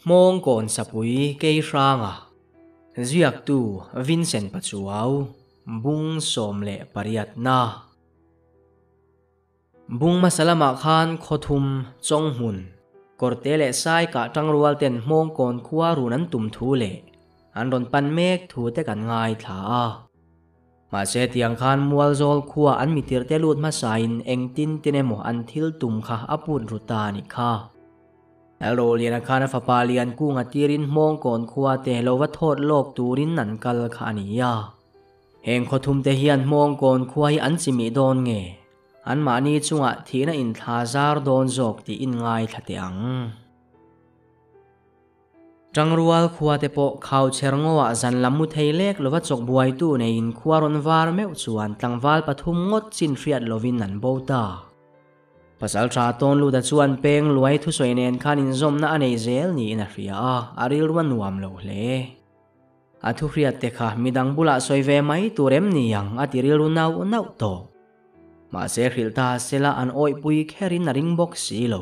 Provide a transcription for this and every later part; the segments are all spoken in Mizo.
Hmawngkawn Sapui Keihranga, Ziaktu Vincent Pachuau, Bung 18 na. Bung hmasa lamah khan Khawthum, Chawnghmun, Kawrte leh Sai kah tangrual ten Hmawngkawn khua run an tum thu leh an rawn pan mek thu te kan ngaithla a. Mahse tiang khan Mualzawl khua an mitirte lut hmasain engtin tin emaw an thil tum kha a put ru ta a nih kha. Lalroliana khan a fapa Liankunga tirin Hmawngkawn khua te lo va thawt lawk turin an kal kha a ni a. Heng khawthum te hian Hmawngkawn khua hi an chimih dawn nge? Anmahni chungah thihna inthla zar dawn zawk tih in ngaithla teh ang. Tangrual khua te pawh Khauchher ngaw-ah zan lam mu thei lek lova chawk buaitu neiin khua rawn var meuh chuan tlangval pathum ngawt chin hriat lovin an bo ta. Pasaltha Tawnluta chuan peng luai thusawi nen khan inzawmna a nei zel niin a hria a, a rilru a nuam lo hle. A thu hriat te kha midang bulah sawi ve mai tur em ni ang a ti rilru nauh nauh tawh. Mahse hrilh ta sela an awihpui kherin a ring bawk si lo.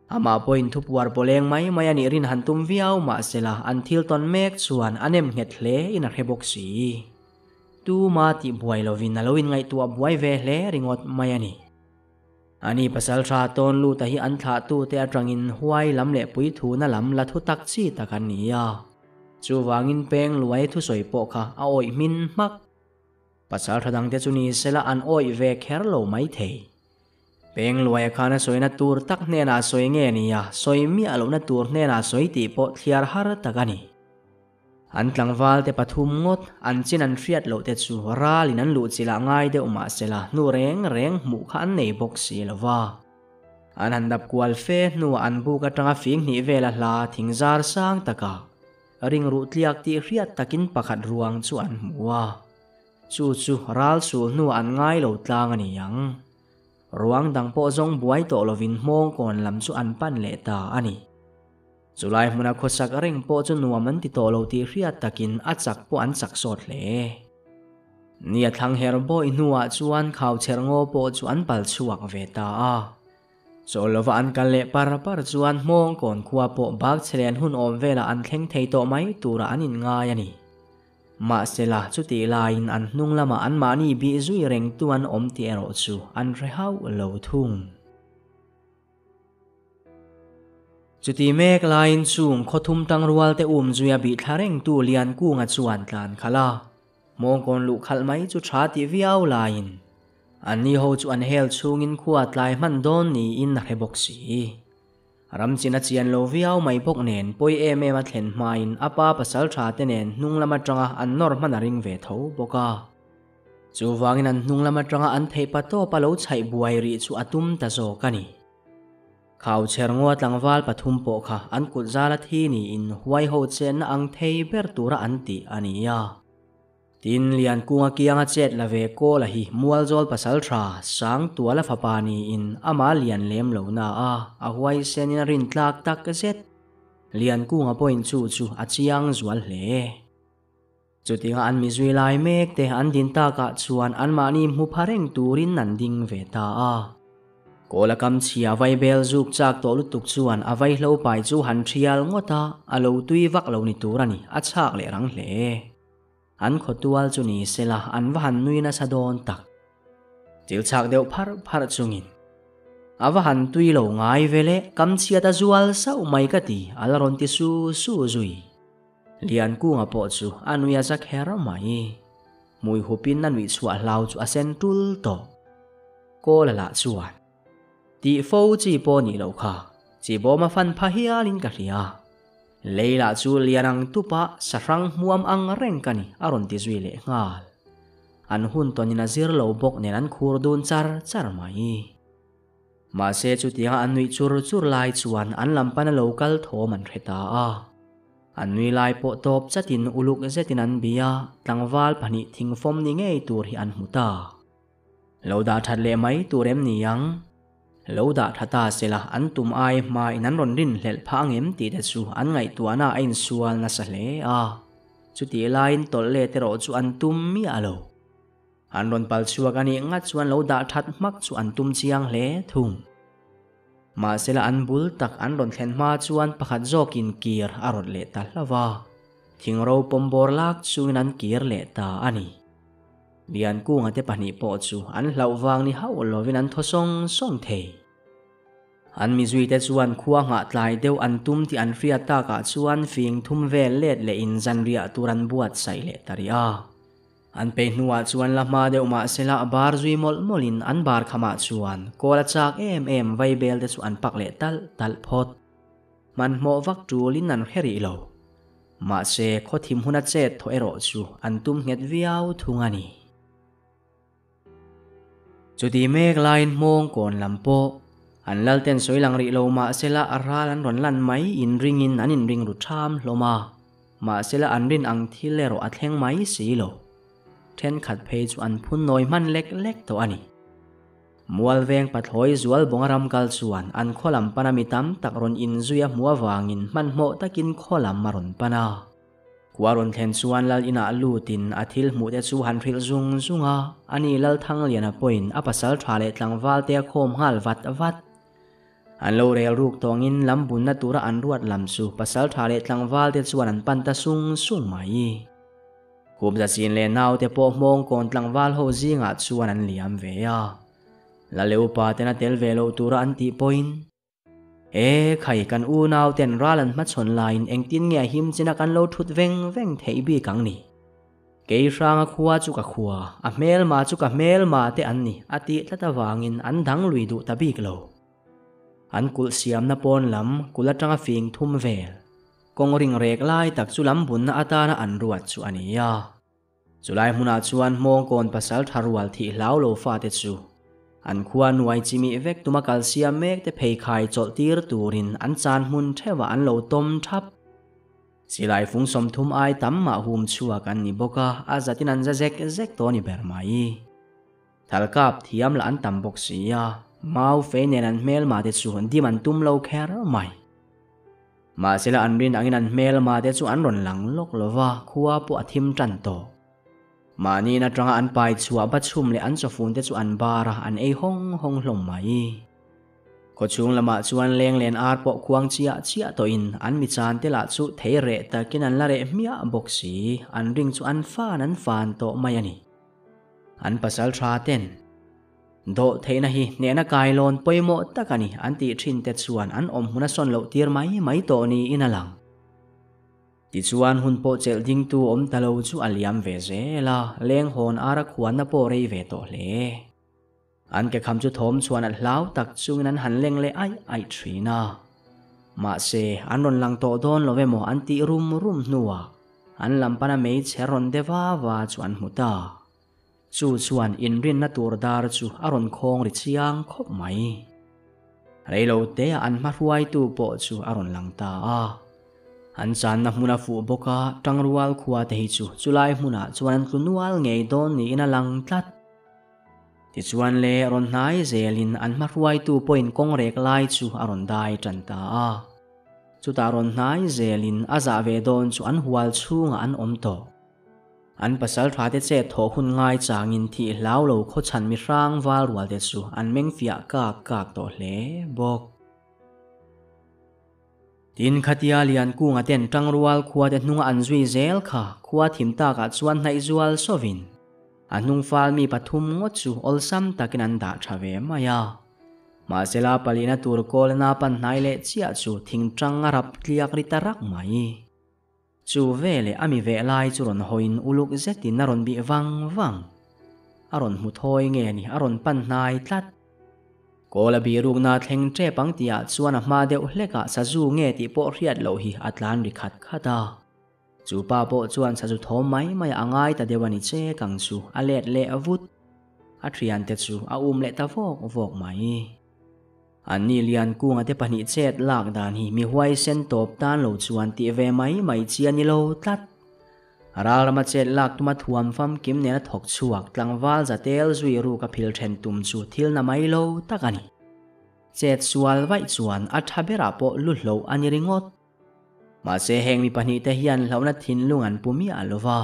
Amah pawhin thupuar pawleng mai mai a nih rin han tum viau mahsela an thil tawn mek chuan a nem nghet hle in a hre bawk si. Tuma tih buai lovin a lo inngaihtuah buai ve hle ringawt mai a ni. Ani pasal tha tawn luta hi an thlahtute atangin huai lam leh puithuna lam la thu tak chi tak an ni a. Chuvangin peng luai thusawi pawh kha a awih hmin hmak. Pasal tha dangte chu ni sela an awih ve kher lo maithei. Pengluaia khan a sawina tur tak hnenah sawi nge nia, sawi miah lohna tur hnenah sawi tih pawh thliar har tak a ni. An tlangval te pathum ngawt, an chin an hriat loh te chu ralin an luh chilh ah ngai deuh mahsela hnu reng reng hmuh kha an nei bawk si lo va. An han dap kual fe hnuah an buk atanga fing hnih vela hla thing zar sang takah ringruh tliak tih hriat takin pakhat ruang chu an hmu a. Chu chu ral sul hnuah an ngai lo tlang a ni ang. Ruang dang pawh zawng buai tawh lovin Hmawngkawn lam chu an pan leh ta a ni. Chulai hmuna khawsak reng pawh chu nuam an ti tawh lo tih hriat takin a chak pawh an chak sawt hle. Ni a thlang her bawi hnuah chuan Khauchher ngaw pawh chu an pal chhuak ve ta a. Chawl lova an kal leh par par chuan Hmawngkawn khua pawh bak chhelen hun awm velah an thleng thei tawh mai turah an inngai a ni. Mahsela, chutih laiin an hnung lamah anmahni bih zui rengtu an awm tih erawh chu an hre hauh lo thung. Chutih mek laiin chung khawthum tangrualte um zuia bih thla rengtu Liankunga chuan tlan khalh a, Hmawngkawn luh khalh mai chu tha tih viau laiin anni ho chu an hel chhungin khua tlai hman dawn niin a hre bawk si. Ram chin a chian lo viau mai bawk nen pawi em em a thlen hmain a pa pasal tha te nen hnung lam atanga an nawr hman a ring ve tho bawk a. Chuvangin an hnung lam atanga an theih pa tawp a lo chhaih buai rih chu a tum ta zawk a ni. Khau chher ngaw tlangval pathum pawh kha an kut zal a thi niin huai ho chenna ang thei ber tura an tih a ni a. Tin, Liankunga kianga chet la ve Kawla hi Mualzawl pasaltha Sangtuala fapa niin amah lian lem lo na a, a huaisenin a rintlak tak zet. Liankunga pawhin chu chu a chiang zual hle. Chutinga an mizui lai mek te an din takah chuan anmahni hmu pha reng turin an ding ve ta a. Kawla kam chhia vaibel zuk chak tawh lutuk chuan a vaihlo pai chu han thial ngawt a, a lo tui vak lo ni tur a ni, a chhak leh rang hle. An khawtual chu ni sela an va han nui nasa dawn tak. Thil chhak deuh pharh pharh chungin. A va han tui lo ngai ve le, kam chhiat a zual sauh mai ka ti, a la rawn ti su su zui. Liankunga pawh chu a nui a za kher mai. Hmui hupin a nuih chhuah hlau chu a sen tul tawh. Kawla lah chuan. Tih fo chi pawh nih loh kha, chi bawm a fan pha hialin ka hria. Leila chu lian ang tupa sahrang hmuam ang reng ka ni a rawn ti zui leh nghal. An hun tawnin a zir lo bawk nen an khur dun char char mai. Mahse chutianga an nuih chur chur lai chuan an lam pana lo kal thawm an hre ta a. An nui lai pawh tawp chatin uluk zetin an bia, tlangval pahnih thingfawm ni ngei tur hi an hmu ta. Lo dah that leh mai tur em ni ang? Lo dah tha ta sela an tum ai hma in an rawn rinhlelh phah angem tih te chu an ngaihtuahna a insual nasa hle a. Chutih laiin tawlh let erawh chu an tum miah lo. An rawn pal chhuak a nih ngat chuan lo dah that hmak chu an tum chiang hle thung. Mahsela an bul tak an rawn thlen hma chuan pakhat zawkin kir a rawt leh ta hlauh va, thingro pawm bawr lak chungin an kir leh ta a ni. Liankunga te pahnih pawh chu an hlauh vang ni hauh lovin an thaw sawng sawng thei. An mizuite chuan khua nghah tlai deuh an tum tih an hriat takah chuan fing thum vel let lehin zanriah tur an buatsaih leh ta rih a. An peih hnuah chuan la hma deuh mahsela a bar zui mawlh mawlhin an bar khamah chuan kawl a chak em em vaibel te chu an pak leh talh talh phawt. Hmanhmawh vak tulin an hre rih lo. Mahse khawthim huna chet thaw erawh chu an tum nghet viau thung a ni. Chuti mek laiin hmawng kawn lam pawh an lalten sawi lang rih lo mahsela a ral an rawn lan mai inringin an inring ru ṭham hlawm a, mahsela an rin ang thil erawh a thleng mai si lo. Ṭhenkhat phei chu an phun nawi hman lek lek tawh a ni. Mualveng pathlawi zual bawnga ram kal chuan an khaw lam pana mi tam tak rawn inzui a hmuh avangin hmanhmawh takin khaw lam a rawn pan a. Khua rawn thlen chuan Lal inah lutin a thil hmuh te chu han hrilh zung zung a, ani Lal Thangliana pawhin a pasal tha leh tlangval te a khawm nghal vat vat. An lo rel ruk tawngin lam bunna tura an ruat lam chu pasal tha leh tlangval te chuan an pan ta sung sung mai. Khupza chin leh naute pawh hmawng kawn tlangval ho zingah chuan an liam ve a, Lal leh upa ten a tel ve loh tura an tih pawhin, E khai, kan unau ten ral an hmachhawn laiin engtin nge a him china kan lo thut veng veng theih bik ang ni? Kei hranga khua chu ka khua, a hmelma chu ka hmelma te an ni, a tih tlat avangin an dang lui duh ta bik lo. An kulh siamna pawn lam, kulh atanga fing thum vel, kawng ring rek lai tak chu lam bunna atana an ruat chu a ni a. Chulai hmunah chuan hmawngkawn pasal tha rual thih hlau lo fate chu an khua nuai chimih vek tuma kal siam mek te pheikhai chawlh tir turin an chan hmun theuhah an lo tawm thap. Silai fung 30 ai tam mah hum chhuak an ni bawk a, a zatin an za zek zek tawh a ni ber mai. Thalkap thiam lah an tam bawk si a, mau fei nen an hmelma te chu dim an tum lo kher mai. Mahsela an rin angin an hmelma te chu an rawn lang lawk lo va, khua pawh a thim tan tawh. Mahni in atanga an pai chhuah bachhum leh an chawfun te chu an bar a, an ei hawng hawng hlawm mai. Khawchhung lamah chuan leng len ar pawh khuang chiah chiah tawhin an mi chan te lah chu thei reh takin an la reh hmiah bawk si, an ring chu an fan an fan tawh mai a ni. An pasal tha ten. Dawh theihna hi hnehna kailawn pawimawh tak a ni an tih thin te chuan an awm hmun a sawn loh tir mai mai tawh niin a lang. Tichuan hun pawh chelh dingtu awm ta lo chu a liam ve zel a, leng hawn ara khuanna pawh rei ve tawh hle. An ke kham chu thawm chuan a hlau tak chungin an han leng leh aih aih thin a. Mahse, an rawn lang tawh dawn lo emaw an tih rum rum hnuah an lam pana meichher rawn de va va chu an hmu ta. Chu chuan inrinna tur dar chu a rawn khawng ri chiang khawp mai. Reilo teah an hma hruaitu pawh chu a rawn lang ta a. An channa hmun a fuh bawk a, tangrual khua te hi chu chulai hmunah chuan an tlu nual ngei dawn niin a lang tlat. Tichuan le rawn hnai zelin an hma hruaitu pawhin kawng rek lai chu a rawn dai tan ta a. Chutah rawn hnai zelin a zah ve dawn chu an hual chhungah an awm tawh. An pasal thate chet thawh hun ngai changin thih hlau lo khawchhan mi hrang val rual te chu an meng fiah kak kak tawh hle bawk. Tin, khatia Liankunga ten tangrual khua te hnunga an zui zel kha khua thim takah chuan hnaih zual sawvin a hnung fal mi pathum ngawt chu awlsam takin an dah tha ve mai a. Mahsela palina tur kawlna pan hnai leh chiah chu thingtang a rap tliak ri ta rak mai. Chu veleh a mi veh lai chu rawn hawiin uluk zetin a rawn bih vang vang. A rawn hmu thawi nge ni a rawn pan hnai tlat. Kawl a bih rukna thleng tep ang tihah chuan a hma deuh hlekah sazu nge tih pawh hriat loh hi a tlan ri khat khat a. Chu pa pawh chuan sazu thawm mai mai a ngai ta deuh a ni che kang chu a let leh vut. A thiante chu a um leh ta vawk vawk mai. Anni Liankunga te pahnih chet lak dan hi mi huaisen tawp tan lo chuan tih ve mai mai chi a ni lo tlat. Ralrama chet lak tuma thuam famkim nena thawk chhuak tlangval zatel zui ruk a phil then tum chu thil na mai lo tak a ni. Chet sual vaih chuan a tha berah pawh lu hloh a ni ringawt. Mahse heng mi pahnih te hian hlauhna thinlung an pu miah lo va,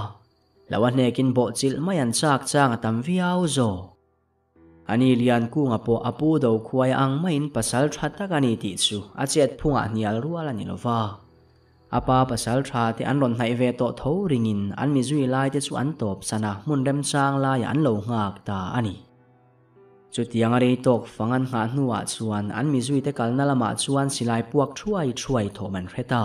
hlauh a hnekin bawhchilh mai an chak chang a tam viau zawk. Ani Liankunga pawh a pu Dokhuaia ang maiin pasal tha tak a ni tih chu a chet phungah hnial rual a ni lo va. A pa pasal tha te an rawn hnaih ve tawh tho ringin an mi zui lai te chu an tawp san a, hmun remchang laiah an lo nghak ta a ni. Chutiang a rei tawk fang an nghah hnuah chuan an mi zui te kalna lamah chuan silai puak thuai thuai thawm an hre ta.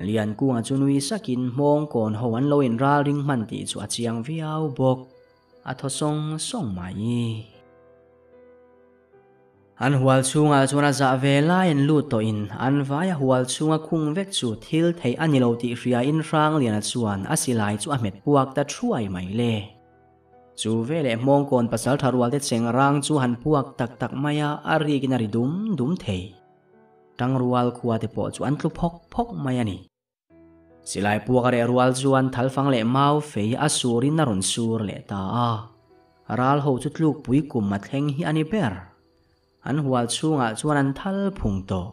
Liankunga chu nui sakin hmawng kawn ho an lo inral ring hman tih chu a chiang viau bawk. A thaw sawng sawng mai. An hual chhungah chuan a zah ve lai an lut tawhin an vaia hual chhunga khung vek chu thil theih a ni lo tih hriain Hrangliana chuan a silai chu a hmet puak ta thuai mai le. Chu veleh hmawngkawn pasaltha rualte cheng rang chu han puak tak tak mai a, a rikin a ri dum dum thei. Tangrual khua te pawh chu an tlu phawk phawk mai a ni. Silai puak a reh rual chuan thalfang leh mau fei a surin a rawn sur leh ta a. Ral ho chu tlukpui kum a thleng hi a ni ber. An hual chhungah chuan an thal phung tawh.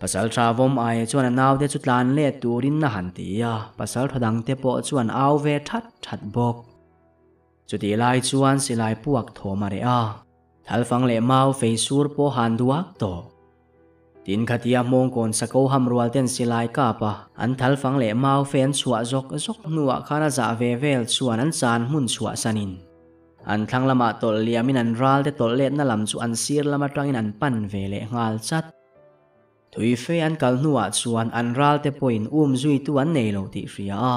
Pasaltha vawm aia chuan a naute chu tlan let turin a han ti a, pasaltha dangte pawh chuan au ve that that bawk. Chutih lai chuan silai puak thawm a reh a. Thalfang leh mau fei sur pawh han duak tawh. Tin khatia hmawngkawn sako ham rual ten silai kap a, an thalfang leh mau fei an chhuah zawk zawk hnuah khan a zah ve vel chuan an chan hmun chhuah sanin an thlang lamah tawlh liamin an ral te tawlh letna lam chu an sir lam atangin an pan ve leh nghal chat. Thui fei an kal hnuah chuan an ral te pawhin um zuitu an nei lo tih hria a,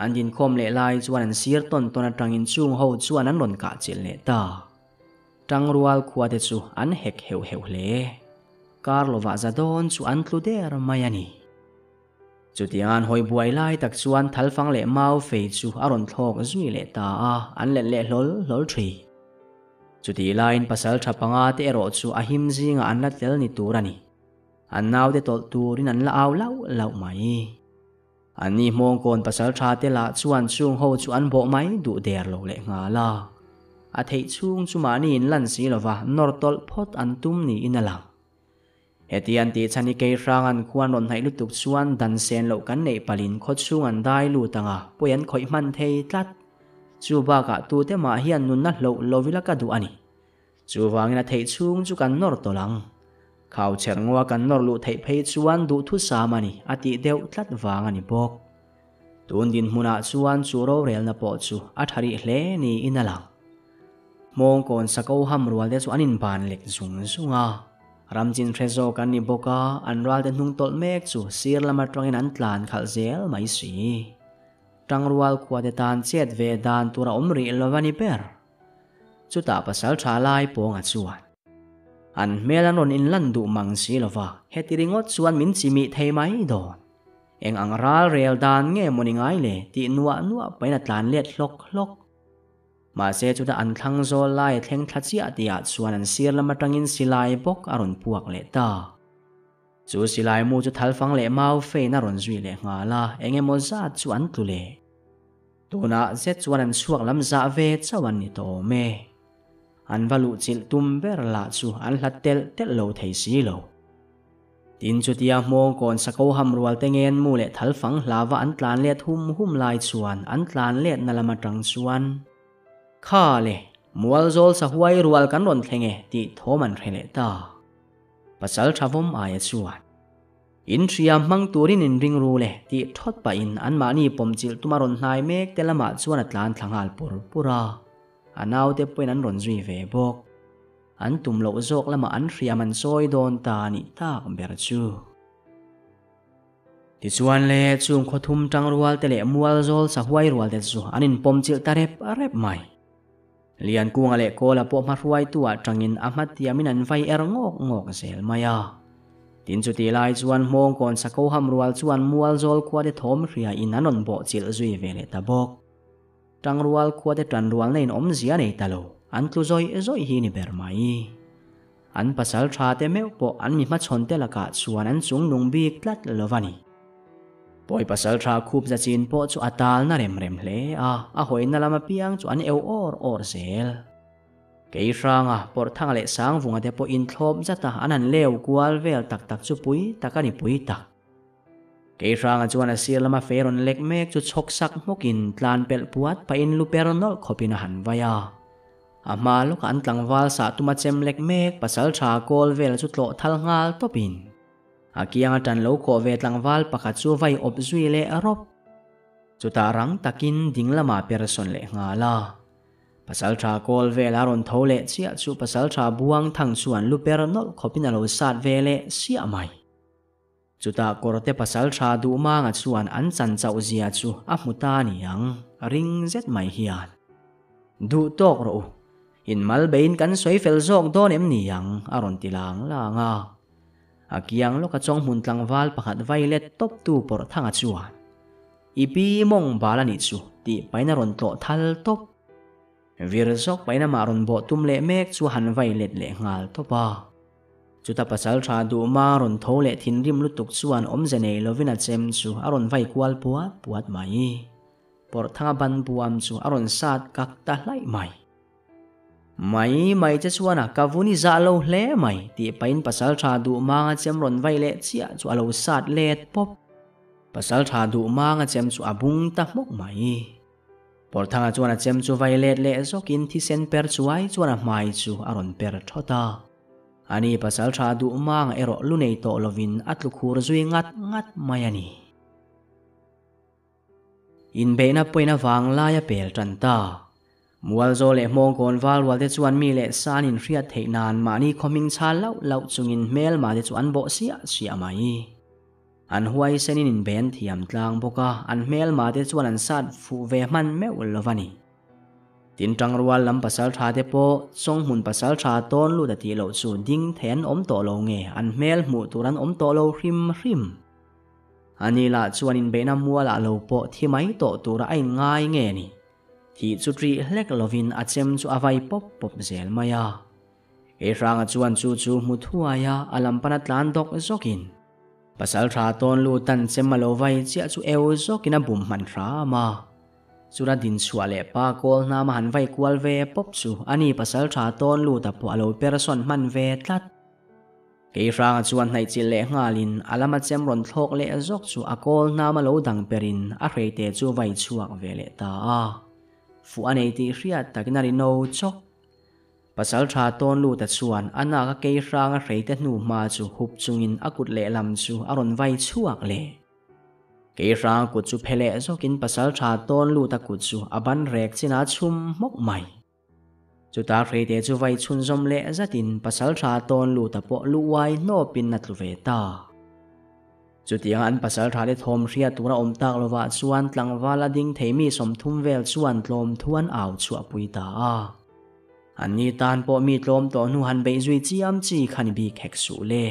an dinkhawm leh lai chuan an sir tawn tawn atangin chung ho chuan an rawn kah chilh leh ta. Tangrual khua te chu an hek heuh heuh hle. Kar lovah za dawn chu an tlu der mai a ni. Chutiang an hawi buai lai tak chuan thalfang leh mau fei chu a rawn thlawk zui leh ta a, an let leh hlawl hlawl thin. Chutih laiin pasaltha panga te erawh chu a him zingah an la tel ni tur a ni. An naute tawlh turin an la au lauh lauh mai. Anni hmawngkawn pasaltha te lah chuan chung ho chu an bawh mai duh der lo leh nghal a. A theih chhung chu mahni in lan si lova nawr tawlh phawt an tum niin a lang. Heti an tih chhan hi kei hrang an khuan rawn hnaih lutuk chuan dan sen loh kan neih palhin khaw chhung an dai lut ang a, pawi an khawih hman thei tlat. Chu bakah tute mah hian nunna hloh lovila ka duh a ni. Chuvangin a theih chhung chu kan nawr tawlh ang. Khau chher ngaw kan nawr luh theih phei chuan duhthusam a ni, a tih deuh tlat vang a ni bawk. Tun dinhmunah chuan chu rorelna pawh chu a tha rih hle niin a lang. Hmawngkawn sako ham rual te chu an inban lek zung zung a. Ramchin hre zawk an ni bawk a, an ralte hnung tawlh mek chu sir lam atangin an tlan khalh zel mai si. Tangrual khuate tan chet ve dan tur a awm rih lo a ni ber. Chutah pasal tha lai pawnga chuan an hmel an rawn inlan duh mang si lova, heti ringawt chuan min chimih thei mai dawn. Eng ang ral rel dan nge maw ni ngai le tih nuah nuah pahin a tlan let hlawk hlawk. Mahse chutah an thlang zawl lai a thleng thla chiah tihah chuan an sir lam atangin silai bawk a rawn puak leh ta. Chu silai mu chu thalfang leh mau fein a rawn zui leh nghal a, eng emaw zat chu an tlu leh. Tunah zet chuan an chhuak lam zah ve chauh an ni tawh awm e. An va luh chilh tum ber lah chu an hlat telh telh lo thei si lo. Tin chutia hmawngkawn sako ham rual te ngen mu leh thalfang hlava an tlan let hum hum lai chuan an tlan letna lam atang chuan, Kha le, Mualzawl sahuai rual kan rawn thleng e tih thawm an hre leh ta. Pasal tha vawm aia chuan. In hria hmang turin in ring ru le tih thawt pahin anmahni pawmchilh tuma rawn hnai mek te lamah chuan a tlan thla nghal pur pur a. A naute pawhin an rawn zui ve bawk. An tum loh zawk lamah an hriam an sawi dawn ta a nih tak ber chu. Tichuan le, chung khawthum tangrual te leh mualzawl sahuai rual te chu an inpawmchilh ta rep rep mai. Liankunga leh Kawla pawh hmahruaitu ah tangin a hmatiamin an vai er ngawk ngawk zel mai a. Tin chutih lai chuan Hmawngkawn Sako Hamrual chuan Mualzawl khuate thawm hria in an rawn bawh chilh zui ve leh ta bawk. Tangrual khuate tanrualna in awmzia nei ta lo, an tlu zawih zawih hi ni ber mai. An pasal tha te meuh pawh an mi hmachhawn te lakah chuan an chung nung bik tlat lo va ni. Pawi pasal tha khup za chin pawh chu a tal na rem rem hle a, a hawina lam apiang chu an eu awr awr zel. Kei hranga, Pawrhthanga leh Sangvunga te pawh inthlawp zat a, an han leu kual vel tak tak chu pui tak a ni pui tak. Kei hranga chuan a sir lama fei rawn lek mek chu chhawk sak hmawkin tlan pelh puat pahin lu per nawlh khawpin a han vai a. A hma lawka an tlangval sah tuma chem lek mek pasalṭha kawl vel chu tlawh thal nghal tawpin a kianga ṭan lo khawh ve tlangval pakhat chu vai awp zui leh rawp. Chutah rang takin ding lamah per sawn leh nghal a. Pasalṭha kawl vel a rawn tho leh chiah chu pasalṭha buang thang chuan lu per nawlh khawpin a lo sat ve leh siah mai. Chutah kawrte pasalṭha Duhmanga chuan an chan chauh zia chu a hmu ta ni ang, ring zet mai hian. Duh tawk rawh u, in mal beiin kan sawi fel zawk dawn em ni ang, a rawn ti lang lang a. A kiang lawka chawnghmun tlangval pakhat vai let tawptu Pawrhthanga chuan, I pi mawng bal a nih chu, tih pahin a rawn tlawh thal tawp. Vir zawk pahin amah rawn bawh tum leh mek chu a han vai let leh nghal tawp a. Chuta pasal tha duhma rawn tho leh thinrim lutuk chuan awmze nei lovin a chem chu a rawn vai kual puat puat mai. Pawrhthanga ban buam chu a rawn sat kak ta hlaih mai. Mai mai che chuan a ka vun i zah lo hle mai tih pahin pasal tha duhmanga chem rawn vai leh chiah chu a lo sat let pawp. Pasal tha duhmanga chem chu a bung ta hmawk mai. Pawrthanga chuan a chem chu vai let leh zawkin thisen per chuai chuan a hmai chu a rawn per thawt a. Ani pasal tha duh manga erawh lu nei tawh lovin a tlu khur zui ngat ngat mai a ni. Inbeihna pawhin a vang lai a pel tan ta. Mualzaw leh Hmawngkawn valrual te chuan mi leh san inhriat theih nan mahni khaw hming chhal lauh lauh chungin hmelma te chu an bawh siah siah mai. An huaisenin inben thiam tlang bawk a, an hmelma te chuan an sat fuh ve hman meuh lo va ni. Tin tangrual lam pasal tha te pawh Chawnghmun pasal tha tawn lut a tih loh chu ding thei an awm tawh lo nge an hmel hmuh tur an awm tawh lo hrim hrim. Ani lah chuan inbeihna mualah lo pawh thi mai tawh tura a inngai nge ni. Thih chu ṭih hlek lovin a chem chu a vai pawp pawp zel mai a. Keihranga chuan chu chu hmu thuai a, a lam pana tlan dawk zawkin pasal tha tawn lutan chem a lo vai chiah chu eu zawkin a bum hman hram a. Chura din chhuah leh pa kawl hnam a han vai kual ve pawp chu ani pasal tha tawn luta pawh a lo per sawn hman ve tlat. Keihranga chuan hnaihchilh leh nghalin a lama chem rawn thlawk leh zawk chu a kawl hnam a lo dang perin a hreite chu vai chhuak ve leh ta a. Fuh a nei tih hriat takin a ri no chawk. Pasal tha tawn luta chuan a nak a Keihranga hreite hnu hma chu hup chungin a kut lehlam chu a rawn vai chhuak leh. Keihranga kut chu phe leh zawkin pasal tha tawn luta kut chu a ban rek chinah a chhum hmawk mai. Chutah hreite chu vai chhunzawm leh zatin pasal tha tawn luta pawh lu uai hnawpin a tlu ve ta. Chutianga an pasal thate thawm hriat tura awm tak lovah chuan tlangval a ding thei mi 30 vel chuan tlawm thu an au chhuahpui ta a. Anni tan pawh mi tlawm tawh hnu han beih zui chiam chi kha ni bik hek suh le.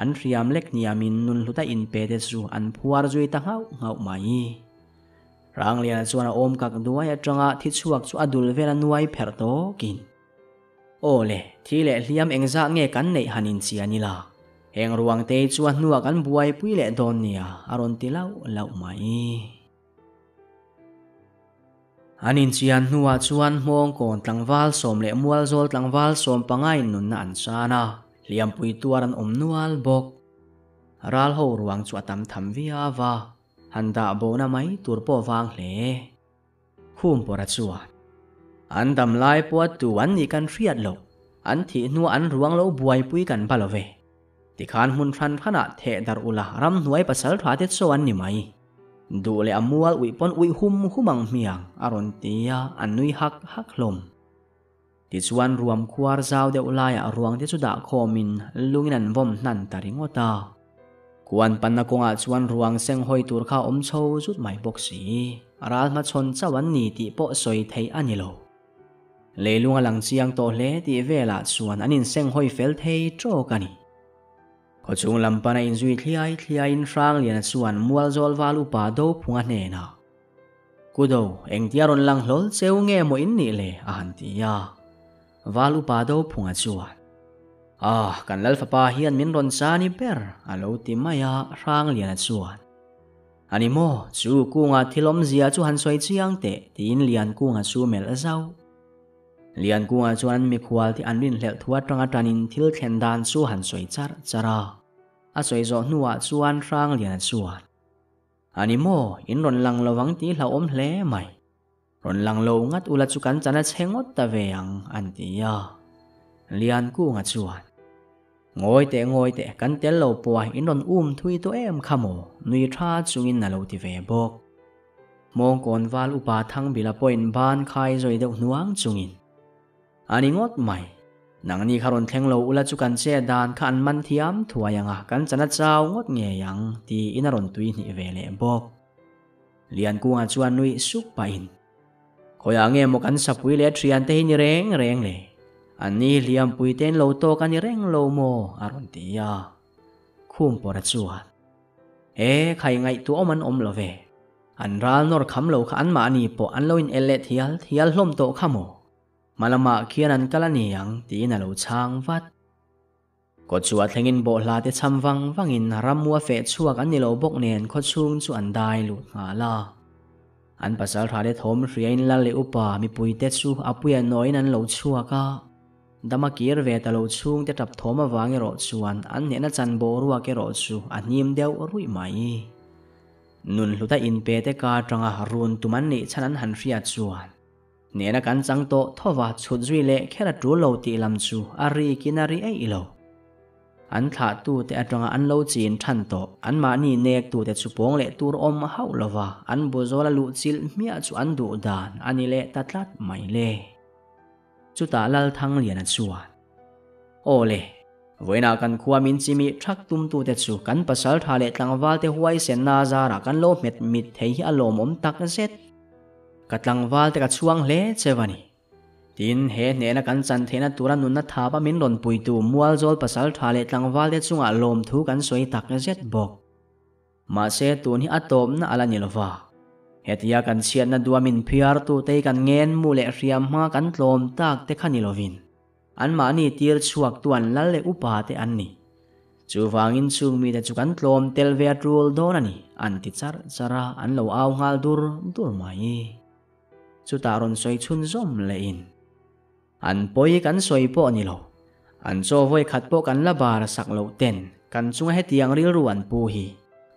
An hriam lek hniamin nun hluta inpe te chu an phuar zui ta nghauh nghauh mai. Rangliana chuan a awm kak duai atanga thi chhuak chu a dul vel a nuai pherh tawkin. Aw le, thi leh hliam engzah nge kan neih han inchian ila? Heng ruang te chu a hnuah kan buaipui leh dawn nia, a rawn ti lauh lauh mai. An inchian hnuah chuan Hmawngkawn tlangval sawm leh Mualzawl tlangval 15 in nunna an chan a, hliampui tuar an awm nual bawk. Ral ho ruang chu a tam tham viau a, han dah bona mai tur pawh vang hle. Khum pawra chuan, An dam lai pawh tu an nih kan hriat loh, an thih hnuah an ruang lo buaipui kan ba lo ve. Tikhan hmun hran hranah theh darh ula ramhnuai pasaltha te chaw an ni mai. Duh leh a mual uih pawn uih hum hum ang hmiang a rawn ti a, an nui hak hak hlawm. Tichuan ruam khuar zau deuh laiah ruang te chu dah khawmin lungin an vawm hnan ta ringawt a. Kuan panna kawngah chuan ruang seng hawi tur kha awm chho zut mai bawk si. Ral hmachhawn chauh an ni tih pawh sawi theih a ni lo. Leilung a lang chiang tawh hle tih velah chuan an inseng hawi fel thei tawk a ni. Khawchhung lam pana inzui thliai thliaiin Hrangliana chuan Mualzawl val upa Dophunga hnenah, Kudo, engtia rawn lang hlawl cheu nge maw in nih le? a han ti a. Val upa Dophunga chuan, Ah, kan Lalfapa hian min rawn cha ni ber, a lo ti mai a, Hrangliana chuan, A ni maw, chu kunga thil awmzia chu han sawi chiang teh, tiin Liankunga chu melh zauh. Liankungah chuan an mikhual te an rinhlelh thu atanga tanin thil thlen dan chu han sawi char char a. A sawi zawh hnuah chuan Hrangliana chuan, A ni maw, in rawn lang lovang tih hlauhawm hle mai. Rawn lang lo ngat ula chu kan chan a chhe ngawt ta ve ang, an ti a. Liankunga chuan, Ngawi teh ngawi teh, kan tel lo pawh a in rawn um thui tawh em kha maw? nui tha chungin a lo ti ve bawk. Hmawngkawn val upa Thangbila pawhin ban khai zawi deuh hnuang chungin, A ni ngawt mai. Nangni kha rawn thleng lo ula chu kan che dan kha an man thiam thuai ang a, kan chan a chau ngawt ngei ang, tiin a rawn tui hnih ve leh bawk. Liankunga chuan nuih sup pahin, Khawiah nge maw kan sapui leh thiante hi ni reng reng le? Anni hliampui te in lo tawk a ni reng lo maw? a rawn ti a. Khumpawra chuan, E, khai ngaihtuah awm an awm lo ve. An ral nawr kham lo kha anmahni pawh an lo in el leh thial thial hlawm tawh kha maw? Hmalamah khian an kal a ni ang tiin a lo chhang vat. Kawtchhuah thlengin bawhhla te cham vang vangin rammu a feh chhuak an ni lo bawk nen khawchhung chu an dai lut nghal a. An pasal tha te thawm hriain lal leh upa mipuite chu a puia nawiin an lo chhuak a. Dam a kir ve ta lo chhung te tap thawm avang erawh chuan an hnehna chan boruak erawh chu a hnim deuh ruih mai. Nun hluta inpe te ka atanga run tum an nih chhan an han hriat chuan Nena kan chang tawh tho va chhut zui leh kher a tul lo tih lam chu a rikin a ri eih lo. An thlahtute atanga an lo chin than tawh, anmahni nektute chu pawng leh tur awm hauh lo va, an bu zawl a luh chilh hmiah chu an duh dan a ni leh ta tlat mai le. Chutah Lalthangliana chuan, Aw le, vawiinah kan khua min chimi thak tumtute chu kan pasaltha leh tlangvalte huaisenna zarah kan lo hmet mit thei hi a lawmawm tak zet. Ka tlangval te ka chhuang hle cheu a ni. Tin, he hnehna kan chan theihna tura nunna thapa min rawn puitu Mualzawl pasal tha leh tlangval te chungah lawmthu kan sawi tak zet bawk. Mahse, tun hi a tawpna a la ni lova. Hetia kan chhiatna duam inphiartu te hi kan ngen mu leh hriam hma kan tlawm tak te kha ni lovin, Anmahni tir chhuaktu an lal leh upa te an ni. Chuvangin chung mite chu kan tlawm tel ve a tul dawn a ni, an ti char char a, an lo au nghal dur dur mai. Chutah rawn sawi chhunzawm lehin, An pawi kan sawi pawh ni lo. An chaw vawi khat pawh kan la bar sak loh ten kan chunga hetiang rilru an pu hi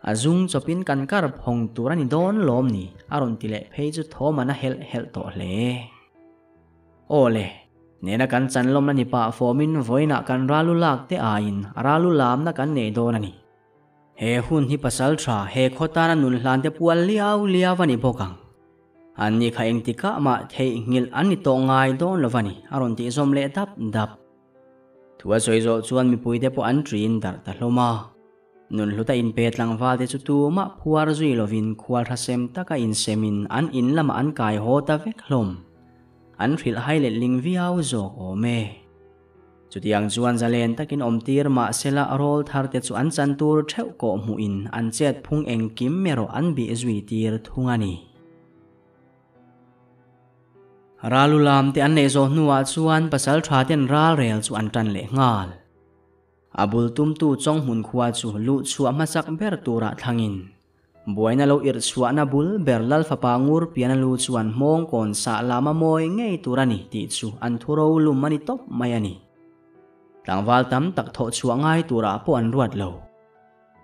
a zung chawpin kan kar phawng tur a ni dawn lawm ni, a rawn ti leh phei chu thawm an a helh helh tawh hle. Aw le, nena kan chan lawmna ni pah fawmin vawiinah kan ralu lak te aiin ralu lamna kan nei dawn a ni. He hun hi pasal tha he khaw tana nun hlan te pual liau liau a ni bawk ang. An ni kha engtikah mah theihnghilh an ni tawh ngai dawn lo va ni, a rawn tih zawm leh dap dap. Thu a sawi zawh chuan mipuite pawh an ṭin darh ta hlawm a. Nunhluta inpe tlangval te chu tumah phuar zui lovin khual hrasem taka insemin an in lamah an kai haw ta vek hlawm. An hrilh hai letling viau zawk awm e. Chutiang chuan zalen takin awmtir mahsela rawl thar te chu an chan tur theuh kawh hmuhin an chet phung engkim erawh an bih zui tir thung a ni. Ralu lam te an neih zawh hnuah chuan pasal tha ten ralrel chu an tan leh nghal. A bul tumtu Chawnghmun khua chu luh chhuah hmasak ber turah thlangin, buaina lo irh chhuahna bul ber Lal fapa ngur piana lu chuan hmawng kawn sah lama mawi ngei tur a ni tih chu an thu ro lum a ni tawp mai a ni. Tlangval tam tak thawh chhuah ngai turah pawh an ruat lo.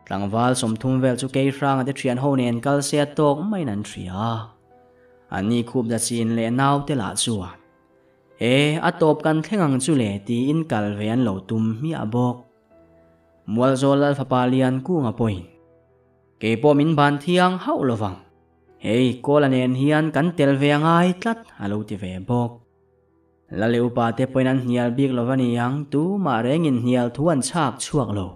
Tlangval 30 vel chu kei hranga te thian ho nen kal se a tawk maiin an hria. Anni khup da chin leh naute lah chuan. E, a tawp kan thleng ang chu le tiin kal ve an lo tum hmiah bawk. Mualzawl Lal fapa Liankunga pawhin, Kei pawh min ban thiang hauh lo vang. Hei, Kawla nen hian kan tel ve a ngai tlat a lo ti ve bawk. Lal leh upa te pawhin an hnial bik lo va ni ang, tumah rengin hnial thu an chhak chhuak lo.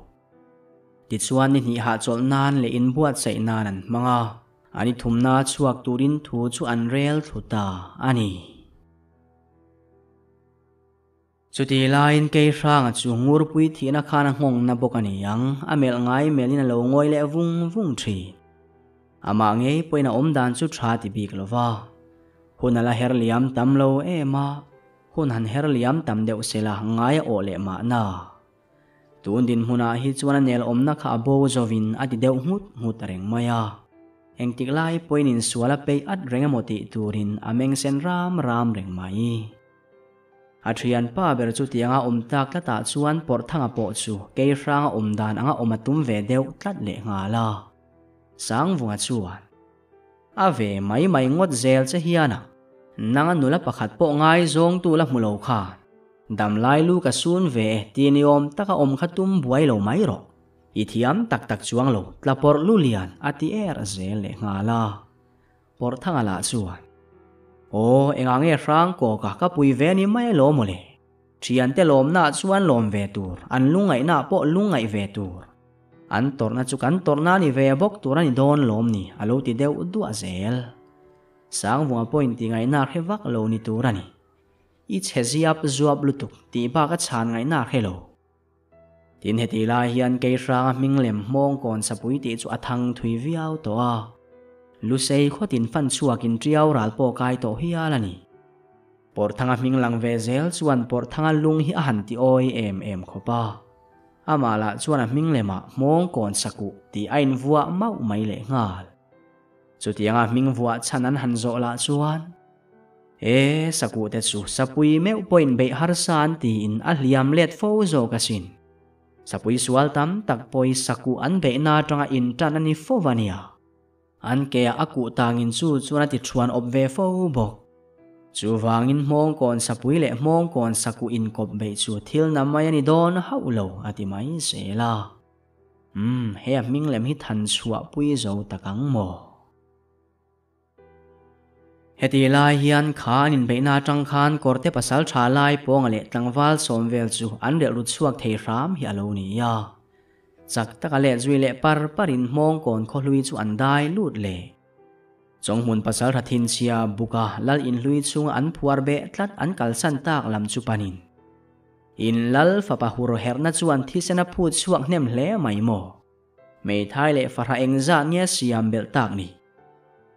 Tichuan ni hnih hahchawlh nan leh inbuatsaih nan an hmang a. An i thumna chhuak turin thu chu an rel thlu ta a ni. Chuti laiin kei hranga chu ngurpui thihna khan a nghawngna bawk a ni ang, a melh ngai melhin a lo ngawi leh vung vung thin. Amah ngei pawhin a awm dan chu tha ti bik lo va. Hun a la her liam tam lo em a, hun han her liam tam deuh sela ngai a awh leh mahna. Tun dinhmunah hi chuan a nel awmna kha a bo zovin a ti deuh nghut nghut reng mai a. Engtik lai pawhin insual a peih at reng emaw tih turin a meng sen ram ram reng mai. A thianpa ber chu tianga awm tak tlatah chuan Pawrhthanga pawh chu kei hranga awm dan anga awm a tum ve deuh tlat leh nghal a. Sangvunga chuan, A ve mai mai ngawt zel che hian a. Nanga nula pakhat pawh ngaizawng tu la hmu lo khan damlai lu ka sun ve e ti ni awm taka awm kha tum buai lo mai rawh. I thiam tak tak chuang lo tla pawrh lu lian a ti er zel leh nghal a. Pawrhthanga lah chuan, Aw, engah nge hrang kawka ka pui ve ni mai alawm mawle. Thiante lawmnaah chuan lawm ve tur, an lungngaihnaah pawh lungngaih ve tur. An tawrhna chu kan tawrhna a ni ve bawk tur a ni dawn lawm ni, a lo ti deuh duah zel. Sangvunga pawhin tingaihna a hre vak lo ni tur a ni. I chhe ziap zuap lutuk tih bak a chhan ngaihna a hre lo. Tin heti lai hian kei hranga hming lem hmawng kawn sapui tih chu a thang thui viau tawh a. Lusei khawtin fan chhuakin ṭiau ral pawh kai tawh hial a ni. Pawrhthanga hming lang ve zel chuan Pawrhthanga lung hi a han ti awi em em khawp a. Amah lah chuan a hming lemah hmawng kawn sakuh tih a invuah mauh mai lehnghal. Chutianga hming vuah chhan an han zawh lah chuan, E, sakuh te chu sapui meuh pawhin beih harsa an tiin a hliam let fo zawk asin. Sapui sual tam tak pawhi sakuh an beihna atanga intan a ni fo va nia. An keah a kuh tangin chu chuan a ti thuan awp ve fo bawk. Chuvangin hmawngkawn sapui leh hmawngkawn sakuh inkawp beih chu thil na mai a ni dawn hauh lo a ti mai zel a. Umm, he a hming lem hi than chhuah pui zo tak ang maw? Heti lai hian kha an inbeihna atang khan kawrte pasal tha lai pawnga leh tlangval sawm vel chu an relh ru chhuak thei hram hi a lo ni a. Chak taka let zui leh par parin hmawngkawn khawhlui chu an dai lut leh. Chawnghmun pasal tha thinchhia buka lal inhlui chunga an phuar beh tlat an kalsan tak lam chu panin. In lal fapa hur herhna chuan thisen a phut chhuak hnem hle mai maw? Hmeithai leh fahrah engzat nge siam belh tak ni?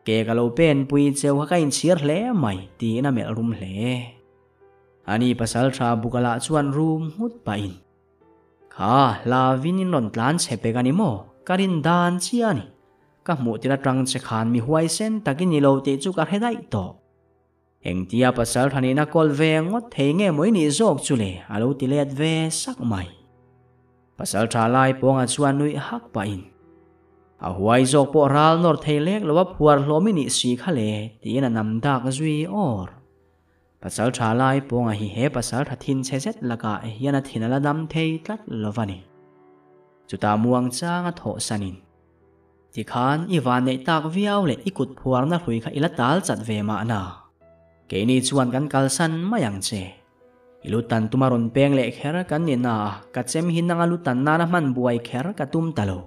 Ke ka lo pen pui cheu kha ka inchhir hle mai tiin a melh rum hle. Ani pasal tha buka lah chuan rum nghut pahin, Kha hlavin in rawn tlan chhe pek a ni maw? Ka rin dan chiah a ni. Ka hmuh tir atang che khan mi huaisen takin i lo tih chu ka hre daih tawh. Engtia pasal tha nihna kawl ve ngawt thei nge maw i nih zawk chu le a lo ti let ve sak mai. Pasal tha lai pawnga chuan nuih hak pahin, A huai zawk pawh ral nawr thei lek lo a phuar hlawm i nih si kha le tiin a nam dak zui awr. Pasal tha lai pawnga hi he pasal tha thin chhe zet lakah hian a thin a la dam thei tlat lo va ni. Chutah muang changa thawh sanin. Tikhan i van neih tak viau leh i kut phuarna hrui kha i la tal chat ve mahna. Keini chuan kan kalsan mai ang che. I lu tan tuma rawn peng leh kher kan ni na a, ka chem hi nanga lu tan nana hman buai kher ka tum ta lo.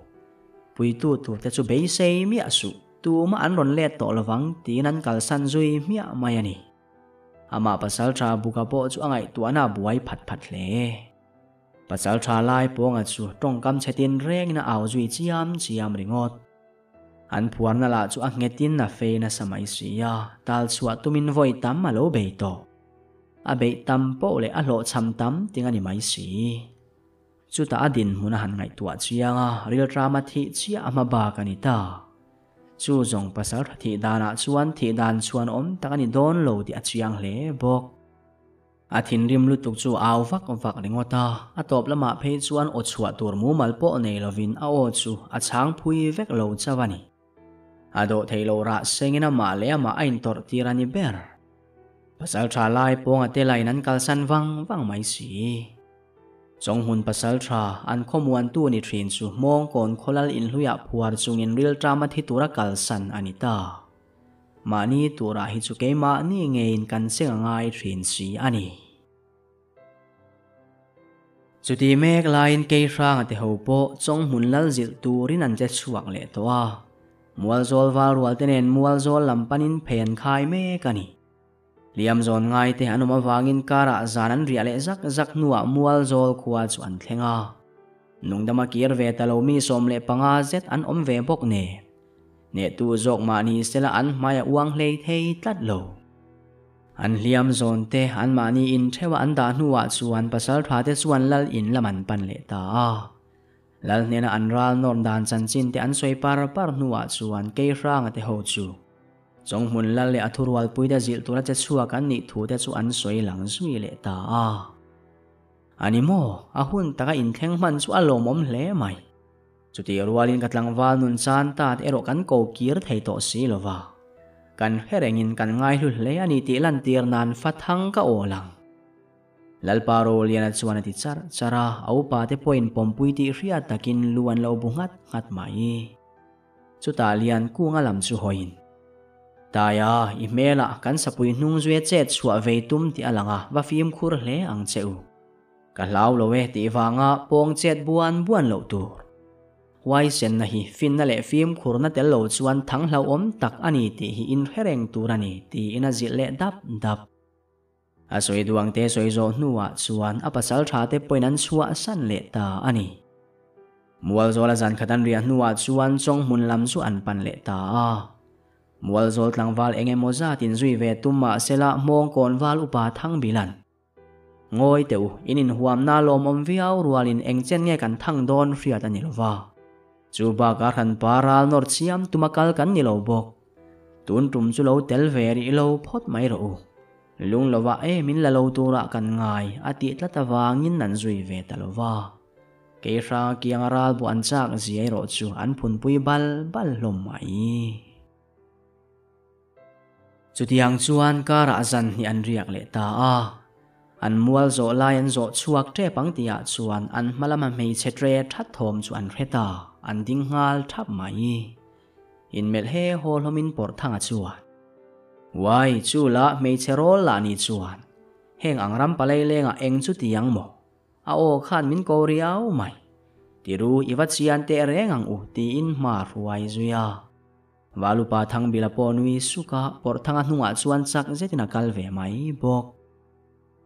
Puitu tur te chu beisei miah suh, tumah an rawn let tawh lovang tiin an kalsan zui hmiah mai a ni. Amah pasaltha Buka pawh chu a ngaihtuahna a buai phat phat hle. Pasal tha lai pawnga chu tawngkam chhe tin rengin a au zui chiam chiam ringawt. An phuarna lah chu a nghetin a fei nasa mai si a, tal chhuah tumin vawi tam a lo bei tawh. A beih tam poh leh a hlawhchham tam ting a ni mai si. Chutah a dinhmun a han ngaihtuah chiang a, rilrama thih chiah a hma bak a ni ta. Chu zawng pasal tha thih danah chuan thih dan chhuan awm tak a ni dawn lo tih a chiang hle bawk. A thinrim lutuk chu a au vak vak ringawt a, a tawp lamah phei chuan aw chhuah tur mumal pawh nei lovin a aw chu a chhang phui vek lo chauh a ni. A dawh theih loh rah sengin amah leh amah a intawrh tir a ni ber. Pasal tha lai pawnga te lain an kalsan vang vang mai si. Chawnghmun pasal tha an khawmuantu ni thin chu Hmawngkawn khawlal inhluiah phuar chungin rilṭama thi tura kalsan a ni ta. Mahni turah hi chu keimahni ngeiin kan seng a ngai thin si a ni. Chuti mek laiin Keihranga te ho pawh Chawnghmun lal zilh turin an che chhuak leh tawh a. Mualzawl val rual te nen Mualzawl lam panin phei an khai mek a ni. Hliam zawn ngai te an awm avangin karah zan an riah leh zak zak hnuah Mualzawl khua chu an thleng a. Nungdama kir ve ta lo mi 15 zet an awm ve bawk nen. Hnehtu zawk mahni sela an hmai a uang hlei thei tlat lo. An hliam zawn te an mahni in theuha an dah hnuah chuan pasal tha te chuan lal in lam an pan leh ta a. Lal hnena an ral nawr dan chanchin te an sawi par par hnuah chuan Keihranga te ho chu Chawnghmun lal leh a thurualpui te zilh tura che chhuak an nih thu te chu an sawi lang zui leh ta a. A ni maw, a hun taka inthleng hman chu a lawmawm hle mai. Chutih rualin ka tlangval nun chan tat erawh kan ko kir thei tawh si lo va. Kan hre rengin kan ngaihlu hle a ni tih lantir nan fathang ka awl ang. Lalpa Roliana chuan a ti charh charh a, a upa te pawhin pawmpui tih hriat takin lu an lo bu nghat nghat mai. Chutah Liankunga lam chu hawiin, Taia, i hmelah kan sapui hnung zui a chet chhuah vei tum tih a lang a, va fimkhur hle ang che u. Ka hlau lo e tih vanga pawng chet buan buan loh tur. Huaisenna hi finna leh fimkhurna tel lo chuan thang hlauhawm tak a ni tih hi inhre reng tur a ni, tiin a zilh leh dap dap. A sawi duangte sawi zawh hnuah chuan a pasal tha te pawhin an chhuahsan leh ta a ni. Mualzawla zan khat an riah hnuah chuan Chawnghmun lam chu an pan leh ta a. Mualzawl tlangval eng emaw zat in zui ve tum mah sela Hmawngkawn val upa Thangbilan. Ngawi teh u, in inhuamna lawmawm viau rualin eng chen nge kan thang dawn hriat a ni lova. Chu bakah hranpa ral nawr chiam tuma kal kan ni lo bawk. Tun tum chu lo tel ve rih lo phawt mai rawh u. Lung lovah e min la lo turah kan ngai a tih tlat avangin an zui ve ta lo va. Kei hranga kianga ral buh an chak zia erawh chu an phunpui bal bal hlawm mai. Chutiang chuan karah zan hnih an riak leh ta a. An mual zawh lai an zawh chhuak tep ang tihah chuan an hma lama hmeichhe tre that thawm chu an hre ta, an ding nghal thap mai. Inmelh he haw hlawmin pawrh thanga chuan, Uai, chu lah hmeichhe rawl lah ni chuan, heng ang ram palai lengah eng chu ti ang maw? A aw khan min ko riau mai. Tiru, i va chian teh reng ang u, tiin hma hruai zui a. Valupa Thangbila pawh nui suk a, pawrh thanga hnungah chuan chak zetin a kal ve mai bawk.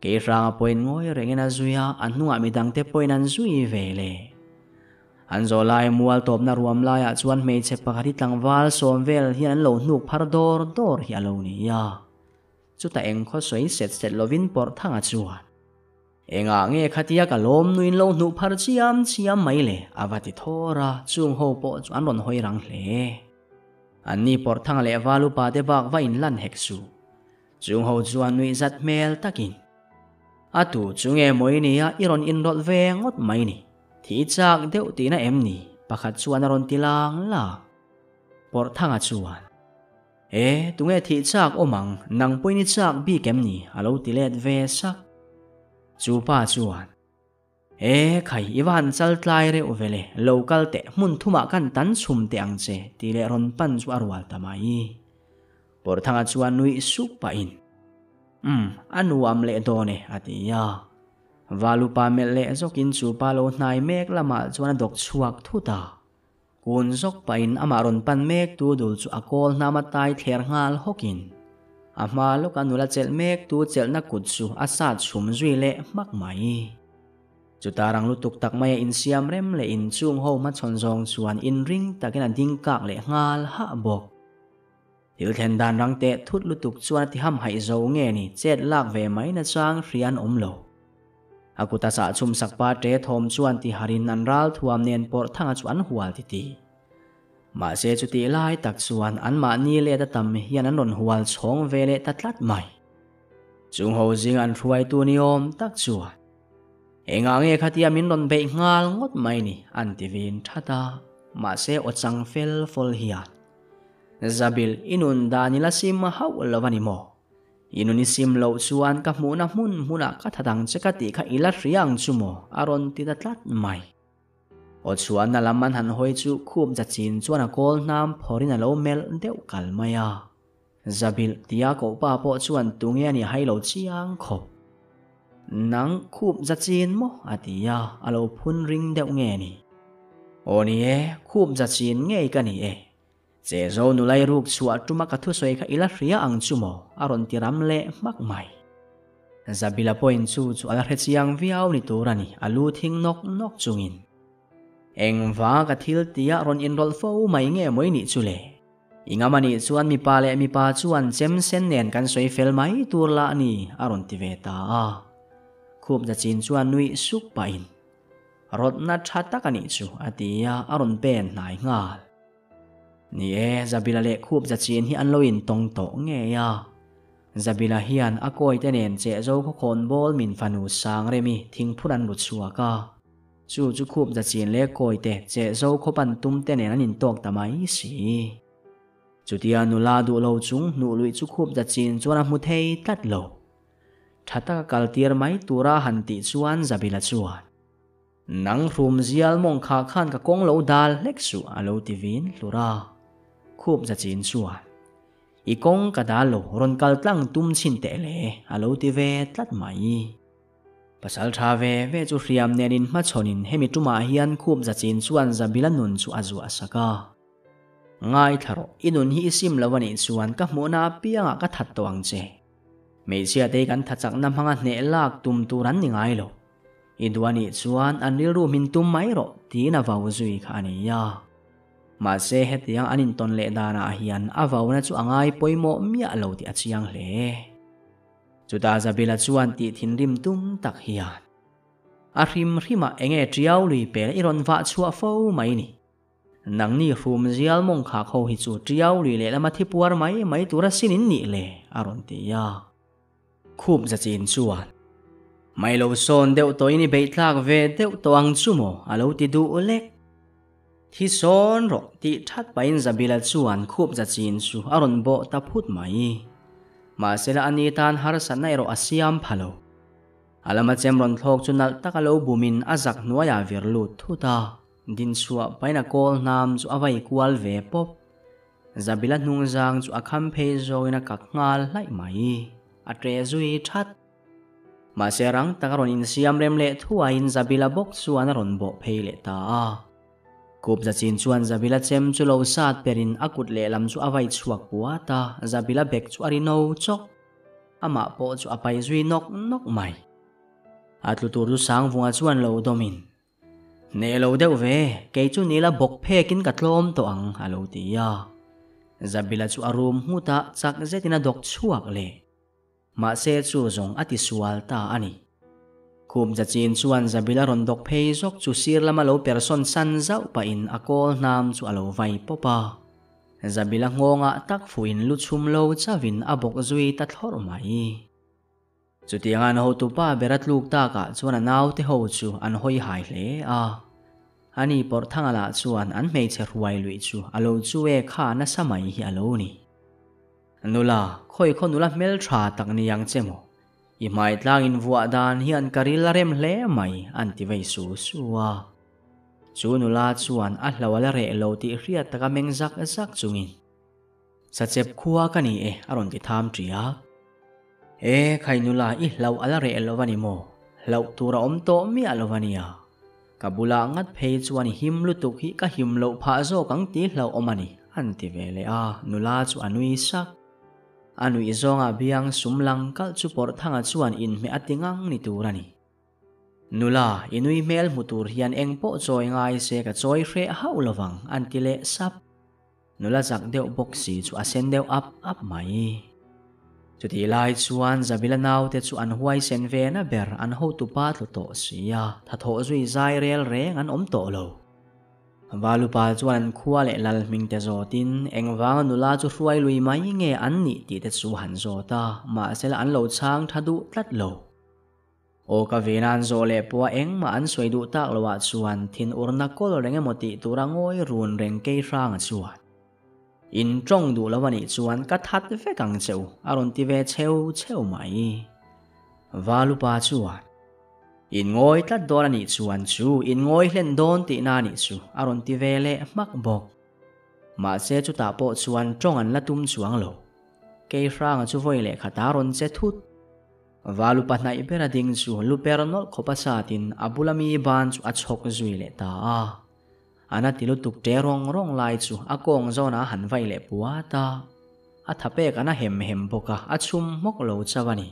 Keihranga pawhin ngawi rengin a zui a, a hnungah midangte pawhin an zui ve le. An zawh lai mual tawpna ruam laiah chuan hmeichhe pakhat hi tlangval sawm vel hian an lo hnuk phar dawr dawr hi a lo ni a. Chutah eng khaw sawi set set lovin pawrh thanga chuan, Engah nge khatia ka lawm nuin lo hnuh phar chiam chiam mai le? a va ti thawr a, chung ho pawh chu an rawn hawi rang hle. Anni pawrh thanga leh val upa te bak va inlan hek suh. Chung ho chuan nuih zat hmel takin, A tu chu nge maw i nia i rawn inrawlh ve ngawt mai ni? Thi chak deuh tihna em ni? Pakhat chuan a rawn ti lang lang. Pawrhthanga chuan, E, tunge thih chak awm ang, nang pawhin i chak bik em ni? a lo ti let ve sak. Chu pa chuan, E khai, i va han chal tlai reuh ve le, lo kal teh, hmun thumah khan tan chhum teh ang che, tih leh rawn pan chu a rual ta mai. Pawrthanga chuan nuih sup pahin, Umm, a nuam leh dawn e, a ti a. Valupa melh leh zawkin chu pa lo hnai mek lamah chuan a dawk chhuak thut a. Kun zawk pahin amah rawn pan mek tu dul chu a kawl hnam a tai thler nghal hawkin, a hma lawka nula chelh mek tu chelhna kut chu a sat chhum zui leh hmak mai. Chuta rang lutuk tak maia insiam rem leh inchung ho hmachhawn zawng chuan inring takin a ding kak leh nghal hah bawk. Thil thlen dan rang teh thut lutuk chuan a ti hamhaih zo nge ni chet lak ve mai nachang hria an awm lo. A kuta sah chhum sak pa ṭe thawm chuan ti harin an ral thuam nen pawrh thanga chu an hual titi. Mahse chutih lai tak chuan anmahni let a tam hian an rawn hual chhawng ve leh ta tlat mai. Chung ho zinga an hruaitu ni awm tak chuan Engah nge khatia min rawn beih nghal ngawt mai ni an ti vin that a, mahse aw chang fel fawl hian Zabil i nun dan i la sim hauh lo a ni maw? I nun i sim loh chuan ka hmuhna hmun hmunah ka that ang che ka tih kha i la hria ang chu maw? a rawn ti ta tlat mai. Aw chhuahna lam an han hawi chu khup za chin chuan a kawl hnam phawrhin a lo melh deuh kal mai a. Zabilh tia koh pa pawh chuan tunge a ni hai lo chiang khawp. Nang khup za chin maw? a ti a, a lo phun ring deuh nge ni. Aw ni e, khup za chin ngei ka ni e. Che zo nulai ruk chhuah tuma ka thusawi kha i la hria ang chu maw? a rawn ti ram leh hmak mai. Zabila pawhin chu chu a la hre chiang viau ni tur a ni, a lu thing nawk nawk chungin. Engvanga ka thil tia rawn inrawlh fo mai nge maw i nih chu le? I ngam a nih chuan mipa leh mipa chuan chem sen nen kan sawi fel mai tur lah a ni, a rawn ti ve ta a. Khup zachin chuan nuih suk pahin, Rawtna tha tak a nih chu, a ti a, a rawn pen hnai nghal. Ni e, Zabila leh Khup zachin hi an lo intawng tawh ngei a. Zabila hian a kawite nen chehzo khawkhawn bawl min fanu Sangremi thingphur an ru chhuak a. Chu chu khup zachin leh kawite chehzo khawpan tum te nen an intawk ta mai si. Chutia nula duh lo chung hnuh luih chu khup za chin chuan a hmu thei tlat lo. Tha taka kal tir mai tura han tih chuan Zabila chuan, Nang hrum zial mawng kha khan ka kawng lo dal hlek suh a lo ti vin hlur a. Khup za chin chuan, I kawng ka dal lo, rawn kal tlang tum chhin teh le a lo ti ve tlat mai. Pasal tha ve ve chu hriam nen in hmachhawnin hemi tumah hian khup za chin chuan Zabila nun chu a zuah sak a. Ngaithla rawh, i nun hi i sim lo a nih chuan ka hmuhna apiangah ka that tawh ang che. Hmeichhia te hi kan tha chakna hmanga hneh lak tum tur an ni ngai lo. I duh a nih chuan an rilru min tum mai rawh tiin a vau zui kha a ni a. Mahse hetiang an intawn leh danah hian a vauna chu a ngai pawimawh miah lo tih a chiang hle. Chutah Zabila chuan tih thinrim tum tak hian, A hrim hrimah enge tiau lui pel i rawn vah chhuah fo mai ni. Nangni hrum zial mawng khak ho hi chu tiau lui lehlam a thi puar mai mai tur asin in nih le, a rawn ti a. Khup zachin chuan, Mai lo sawn deuh tawhin i beihtlak ve deuh tawh ang chu maw? a lo ti duh lek. Thi sawn rawh tih that pahin Zabila chuan khup zachin chu a rawn bawh ta phut mai. Mahsela ani tan harsatna erawh a siam pha lo. A lama chem rawn thlawk chu nalh taka lo bumin a zak hnuaiah vir lut thut a, dinchhuah pahin a kawl hnam chu a vai kual ve pawp. Zabila hnungzang chu a kham phei zawngin a kak nghal hlaih mai. A ṭe zui that. Mahse rang tak a rawn insiam rem leh thuaiin Zabila bawk chuan a rawn bawh phei leh ta a. Kup zachin chuan Zabila chem chu lo sat perin a kut lehlam chu a vai chhuak puat a, Zabila bek chu a ri no chawk. Amah pawh chu a pai zui nawk nawk mai. A tlu tur chu Sangvunga chuan lo dawmin, Hneh lo deuh ve, kei chu nila bawk phekin ka tlawm tawh ang, a lo ti a. Zabila chu a rum nghut a, chak zetin a dawk chhuak leh. Mahse chu zawng a ti sual ta a ni. Khup zachin chuan Zabila rawn dawk phei zawk chu sir lama lo persawn san zauh pahin a kawl hnam chu a lo vai pawp a. Zabila nghawngah tak fuhin lu chhum lo chauhin a bawk zui ta thlawrh mai. Chutianga an hotupa ber a tluk takah chuan a naute ho chu an hawi hai hle a. Ani Pawrhthanga lah chuan an hmeichhe hruai luih chu a lo chu e kha nasa mai hi a lo ni. Nula, khawi khaw nula hmeltha tak ni ang che maw? I hmai tlang in vuah dan hian ka ril a rem hle mai, an ti vei su su a. Chu nula chuan a hlo a la reh lo tih hriat taka meng zak zak chungin, Sachep khua ka ni e, a rawn ti tham ṭiak. E, khai nula, i hlo a la reh lo a ni maw? Hloh tur a awm tawh miah lo a nia. Ka bulah ngat phei chuan i him lutuk hi ka him loh phah zawk ang tih hlauhawm a ni, an ti ve leh a, nula chu a nui sak. A nuih zawngah biang sum lang kalh chu Pawrhthanga chuan inhmeh a ti ngang ni tur a ni. Nula, i nui hmel hmu tur hian eng pawh chawi ngai se ka chawi hreh hauh lovang, an ti leh sap. Nula zak deuh bawk si chu a sen deuh ap ap mai. Chutih lai chuan Zabila naute chu an huaisen ve na ber an hotupa tlu tawh si a, thathawh zui zai rel reng an awm tawh lo. Valupa chuan an khua leh lal hming te zawtin engvanga nula chu hruai lui mai nge an nih tih te chu han zawt a, mahsela an lo chhang tha duh tlat lo. Aw ka ven an zawh leh pawh a engmah an sawi duh tak loh ah chuan thinurna kawl reng emaw tih tura ngawi run reng kei hranga chuan in tawng duh lo anih chuan ka that vek ang che u a rawn ti ve cheu cheu mai. Valupa chuan in ngawi tlat dawn anih chuan chu in ngawi hlen dawn tihna anih chu a rawn ti ve leh hmak bawk. Mahse chutah pawh chuan tawng an la tum chuang lo. Kei hranga chu vawi leh khat a rawn che thut. Valu pahnaih ber a ding chu lu per nawlh khawp a satin a bula mi ban chu a chhawk zui leh ta a. A na ti lutuk ṭe rawng rawng lai chu a kawng zawnah a han vai leh puat a. A tha pek a na hem hem bawk a, a chhum hmawk lo chauh a ni.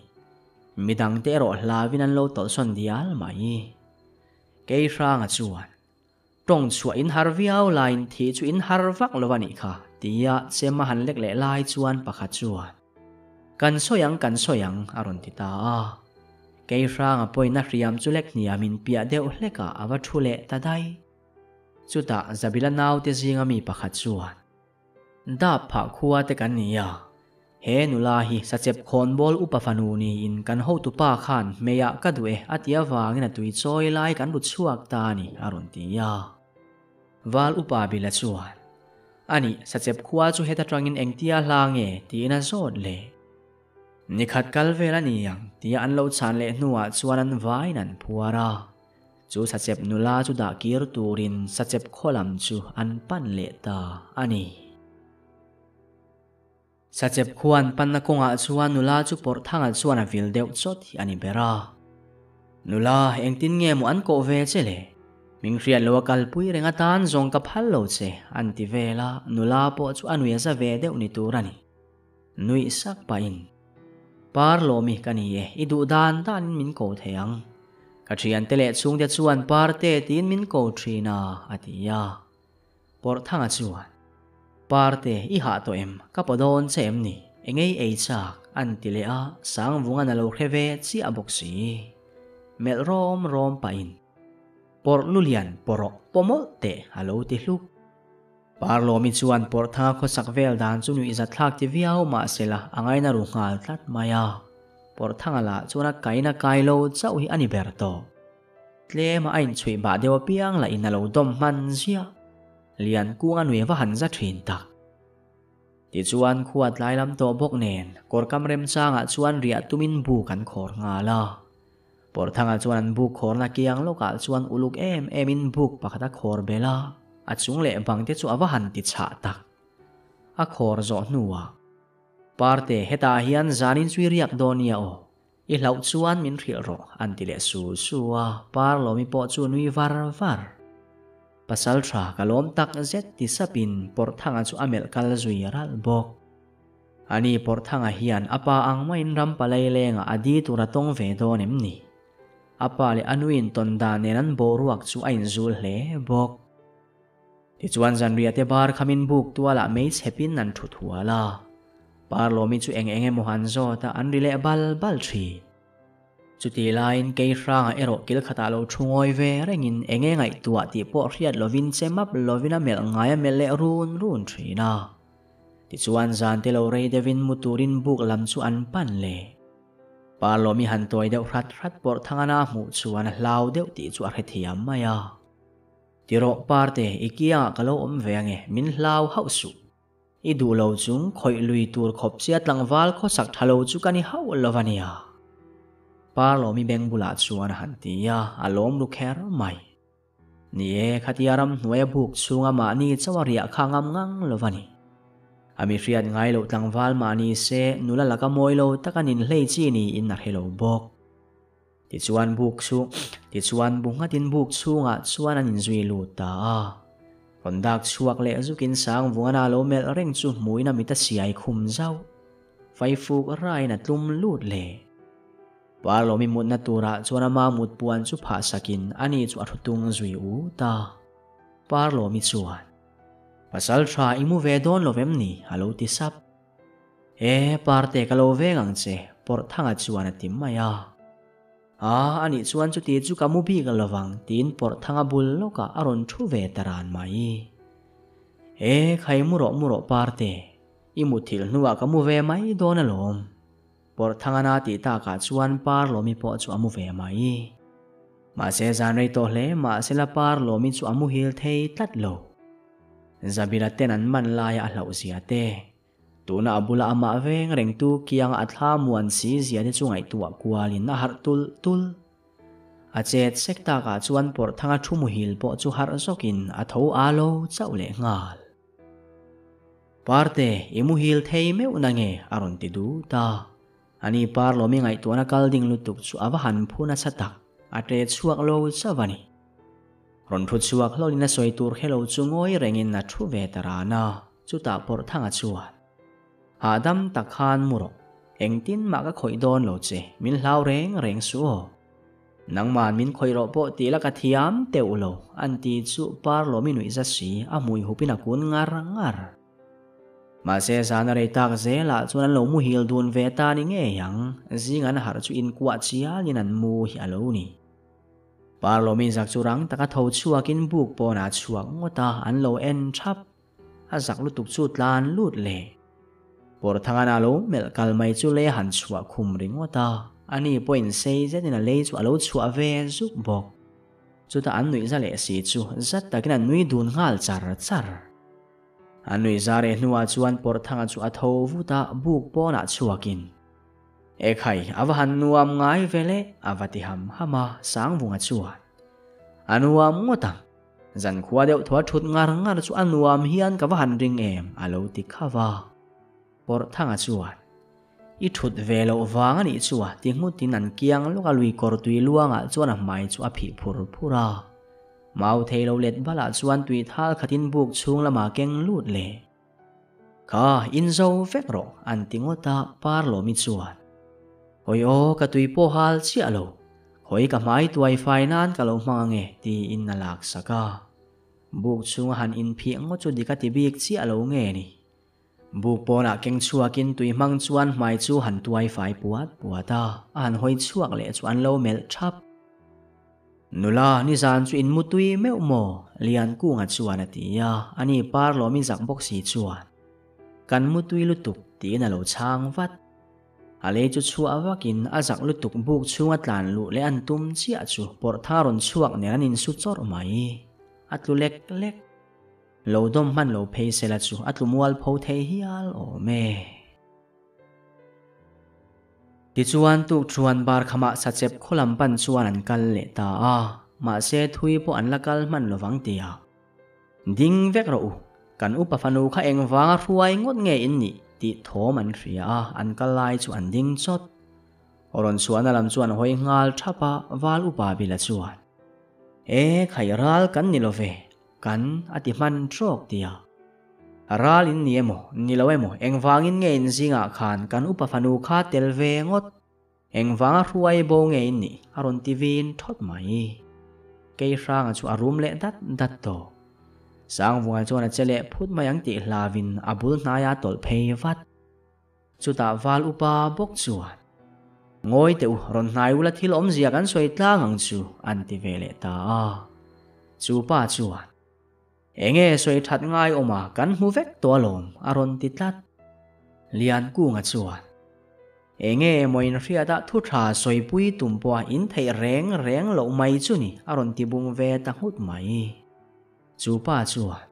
Midangte erawh hlauin an lo tawlhsawn dial mai. Kei hranga chuan, Tawng chhuah in har viau laiin thih chu in har vak lo a nih kha, tia chem a han lek leh lai chuan pakhat chuan, Kan sawi ang, kan sawi ang, a rawn ti ta a. Kei hranga pawhin a hriam chu lek hniamin piah deuh hlekah a va thu leh ta daih. Chutah Zabila naute zinga mi pakhat chuan, Dap phah khua te kan ni a, he nula hi sachep khawnbawl upa fanu niin kan hotupa khan hmeiah ka duh e a ti avangin a tui chawi lai kan ru chhuak ta a ni a rawn ti a. Val upa Bila chuan, Anih, sachep khua chu heta tangin engtia hla nge? tiin a zawt leh. Ni khat kal vel a ni ang tia an lo chhan leh hnuah chuan an vaiin an phuar a. Chu sachep nula chu dah kir turin sachep khaw lam chu an pan leh ta a ni. Sachep khua an panna kawngah chuan nula chu pawrh thangah chuan a vil deuh chawt hi a ni ber a. Nula, engtin nge maw an kawh ve che le? Min hriat lo a kalpui reng atan zawng ka phal lo che, an ti vel a, nula pawh chu a nui a za ve deuh ni tur a ni. Nuih sak pahin, Par lawmi ka ni e, i duh dan danin min ko thei ang. Ka thiante leh chhungte chuan Parte tiin min ko thin a, a ti a. Pawrhthanga chuan, Parte, i hah tawh em? Ka paw dawn che em ni? Engei ei chak? an ti leh a, Sangvunga'n a lo hre ve chiah bawk si. Melh rawm rawm pahin, Pawrh lulian pawrawh paw mawlh teh a lo ti hluk. Parlawmi chuan Pawrhthanga khawsak vel dan chu nuihzatthlak ti viau mahsela a ngaina ru nghal tlat mai a. Pawrhthanga lah chuan a kaina kai lo chauh hi a ni ber tawh. Tlema a inchhuih bah deuh apiang lah in a lo dawm hman ziah. Lian kung a nui va han za thin tak. Tichuan khua tlai lam tawh bawk nen kawrkam remchangah chuan riah tumin buk an khawr nghal a. Pawrthanga chuan an buk khawrna kiang lawkah chuan uluk em emin buk pakhat a khawr belh a, a chung leh bang te chu a va han ti chhah tak. A khawr zawh hnuah, Parte, hetah hian zanin chu i riak dawn nia aw. I hlauh chuan min hrilh rawh, an ti leh su su a, Parlawmi pawh chu nui var var. Pasal tha ka lawm tak zet ti sapin Pawrhthanga chu a melh kal zui ralh bawk. Ani Pawrhthanga hian a pa ang maiin ram palai lengah a di tur a tawng ve dawn em ni? A pa leh a nuin tawn dan nen an boruak chu a inzul hle bawk. Tichuan zanriah te bar khamin buk tualah mei chhepin an thut hual a. Parlawmi chu eng eng emaw han zawt a, an ri leh bal bal thin. Chutih laiin kei hrangah erawh kil khatah lo thu ngawi ve rengin eng nge ngaihtuah tih pawh hriat lovin che map lovin a melh ngai a melh leh run run thin a. Tichuan zan te lo rei deuhin mu turin buk lam chu an pan leh. Parlawmi han tawi deuh hrat hrat pawrh thangana a hmuh chuan a hlau deuh tih chu a hrethiam mai a. Tirawh Parte, i kiangah ka lo awm ve ange, min hlau hauh suh. I duh lo chung khawih lui tur khawp chia tlangval khawsak tha lo chu ka ni hauh lo va nia. Parlawmi beng bulah chuan a han ti a, a lawm ru kher mai. Ni e, khatia ramhnuaia buk chhunga mahni chauh a riah kha ngam ngang lo va ni. A mi hriat ngai loh tlangval mahni se nula laka mawi lo tak a ninhlei chi niin a hre lo bawk. Tichuan buk chu Tichuan bu nghatin buk chhungah chuan an inzui lut ta a. Rawn dak chhuak leh zukin sang vuana lo melh reng chu hmuin a mit a siai khum zauh. Faifuk rain a tlum lut leh. Parlawmi mutna turah chuan ama mut puan chu phah sakin ani chu a thu tung zui ut a. Parlawmi chuan, Pasal tha i mu ve dawn lo vem ni? a lo ti sap. E, Parte ka lo veng ang che, Pawrhthanga chuan a ti mai a. A, anih chuan chuti chu ka mu bik lovang, tiin Pawrhthanga bul lawkah a rawn thu ve ta ran mai. E, khai mu rawh mu rawh Parte, i muthilh hnuah ka mu ve mai dawn alawm. Pawrhthanga na tih takah chuan Parlawmi pawh chu a mu ve mai. Mahse zan rei tawh hle mahsela Parlawmi chu a muhil thei tlat lo. Zabila ten an man laia a hlauh zia te, tuna a bula amah veng rengtu kianga a thla muan si zia te chu ngaihtuah kualin a harh tulh tulh. A chet sek takah chuan Pawrhthanga thu muhil pawh chu harh zawkin a tho a lo chauh leh nghal. Parte, i muhil thei meuh na nge? a rawn ti dut a. Ani Parlawmi ngaihtuahna kal ding lutuk chu a va han phu nasa tak, a tle chhuak lo chauh a ni. Rawn thu chhuak hlawlin a sawi tur hre lo chu ngawi rengin a thu ve ta ran a, chutah Pawrhthanga chuan, Hahdam tak khan mu rawh, engtin mah ka khawih dawn lo che, min hlau reng reng suh aw. Nangman min khawih rawh pawh tih la ka thiam teuh lo, an ti chu Parlawmi nuih za si, a hmui hupin a kun ngar ngar. Mahse zan a rei tak zelah chuan an lo muhil dun ve ta ni ngei ang, zing an harh chu inkuah chialin an mu hi a lo ni. Parlawmi zak chu rang taka tho chhuakin buk pawnah chhuak ngawt a, an lo en thap. A zak lutuk chu tlan lut leh. Pawrthangana lo melh kal mai chu lei a han chhuah khum ringawt a, ani pawhin sei zetin a lei chu a lo chhuah ve zuk bawk. Chutah an nuih za leh si chu zat takin an nui dun nghal char char. An nuih zar eh hnuah chuan Pawrhthanga chu a tho vut a, buk pawnah chhuakin, Ekhai, a va han nuam ngai ve le, a va ti ham ham a, Sangvunga chuan, A nuam ngawt ang. Zankhua deuh thaw a thut ngar ngar chu a nuam hian ka va han ring em, a lo ti khauh a. Pawrhthanga chuan, I thut ve loh vang a nih chu a ti nghutin an kiang lawk a lui kawr tui luangah chuan a hmai chu a phih phur phur a. Mau thei lo let balah chuan tui thal khatin buk chhung lamah keng lut leh. Kha, in zo vek rawh, an ti ngawt a, Parlawmi chuan. Hawi aw, ka tui pawh hal chiah lo. Hawi ka hmai tuai fai nan ka lo hmang ange, tiin a laksak a. Buk chhunga han inphih ngawt chu dik a ti bik chiah lo nge ni? Buk pawnah keng chhuakin tui hmang chuan hmai chu han tuai fai puat puat a, a han hawi chhuak leh chu an lo melh thap. Nula, nizan chu in mutui meuh maw? Liankunga chuan a ti a, ani Parlawmi zak bawk si chuan, Kan mutui lutuk, tiin a lo chhang vat. A lei chu chhuah vakin a zak lutuk buk chhunga tlan luh leh an tum chiah chu pawrh tha rawn chhuak nen an insu chawrh mai. A tlu lek lek. Lo dawm hman lo phei sela chu a tlu mual pho thei hial awm e. Tichuan tukṭhuan bar khamah sachep khaw lam pan chuan an kal leh ta a, mahse thui pawh an la kal hman lovang tia. Ding vek rawh u, kan upa fanu kha engvanga hruai ngawt nge in nih tih thawm an hria a, an kal lai chu an ding chawt. Rawn chhuahna lam chu an hawi nghal thap a, val upa bila chuan, E khai ral kan ni lo ve, Kan a ti hman trawk tia. Ral in ni emaw, ni lo emaw, engvangin nge in zingah khan kan upa fanu kha tel ve ngawt? Engvanga hruai bo nge in nih? A rawn ti vin thawt mai. Kei hranga chu a rum leh dat dat tawh. Sangvunga chuan a che leh phut mai ang tih hlavin a bul hnaia tawlh phei vat. Chutah val upa bawk chuan, Ngawi teh u, rawn hnai ula thil awmzia kan sawi tlang ang chu, an ti ve leh ta a. Chu pa chuan, Enge sawi that ngai awm a, kan hmu vek tawh alawm, a rawn ti tlat. Liankunga chuan, Enge maw inhriat a thu tha sawipui tum pawha in theih reng reng loh mai chu ni, a rawn ti bung ve ta nghut mai. Chu pa chuan,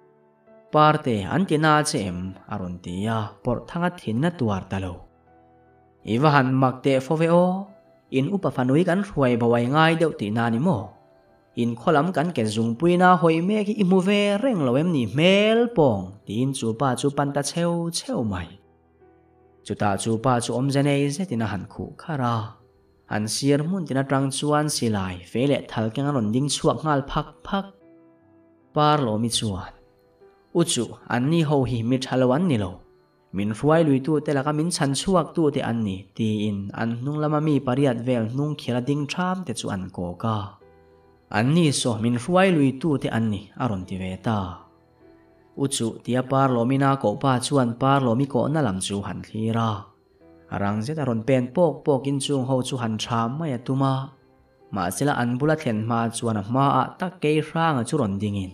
Parte, an ti na che em? a rawn ti a, pawrh thanga thin a tuar ta lo. I va han mak teh fo ve aw, in upa fanui kan hruai bawai ngai deuh tih na ni maw? In khaw lam kan ke zungpuina hawi mek hi i hmu ve reng lo em ni hmel pawng? tiin chu pa chu pan ta cheu cheu mai. Chutah chu pa chu awmze nei zetin a han khuh kharh a, an sir hmun tin atang chuan silai fei leh thal keng a rawn ding chhuak nghal phak phak. Parlawmi chuan, U chu, anni ho hi mi tha lo an ni lo. Min hruai luitute laka min chhan chhuaktute an ni, tiin an hnung lama mi pariat vel hnung khira ding ṭham te chu an kawk a. Anni saw min hruai luitute an ni, a rawn ti ve ta. U chu, tia Parlawmina kohpa chuan Parlawmi kawhna lam chu han thlir a. A rang zet a rawn pen pawk pawkin chung ho chu han ṭham mai a tum a. Mahsela an bula thlen hma chuan a hmaah tak kei hranga chu rawn dingin,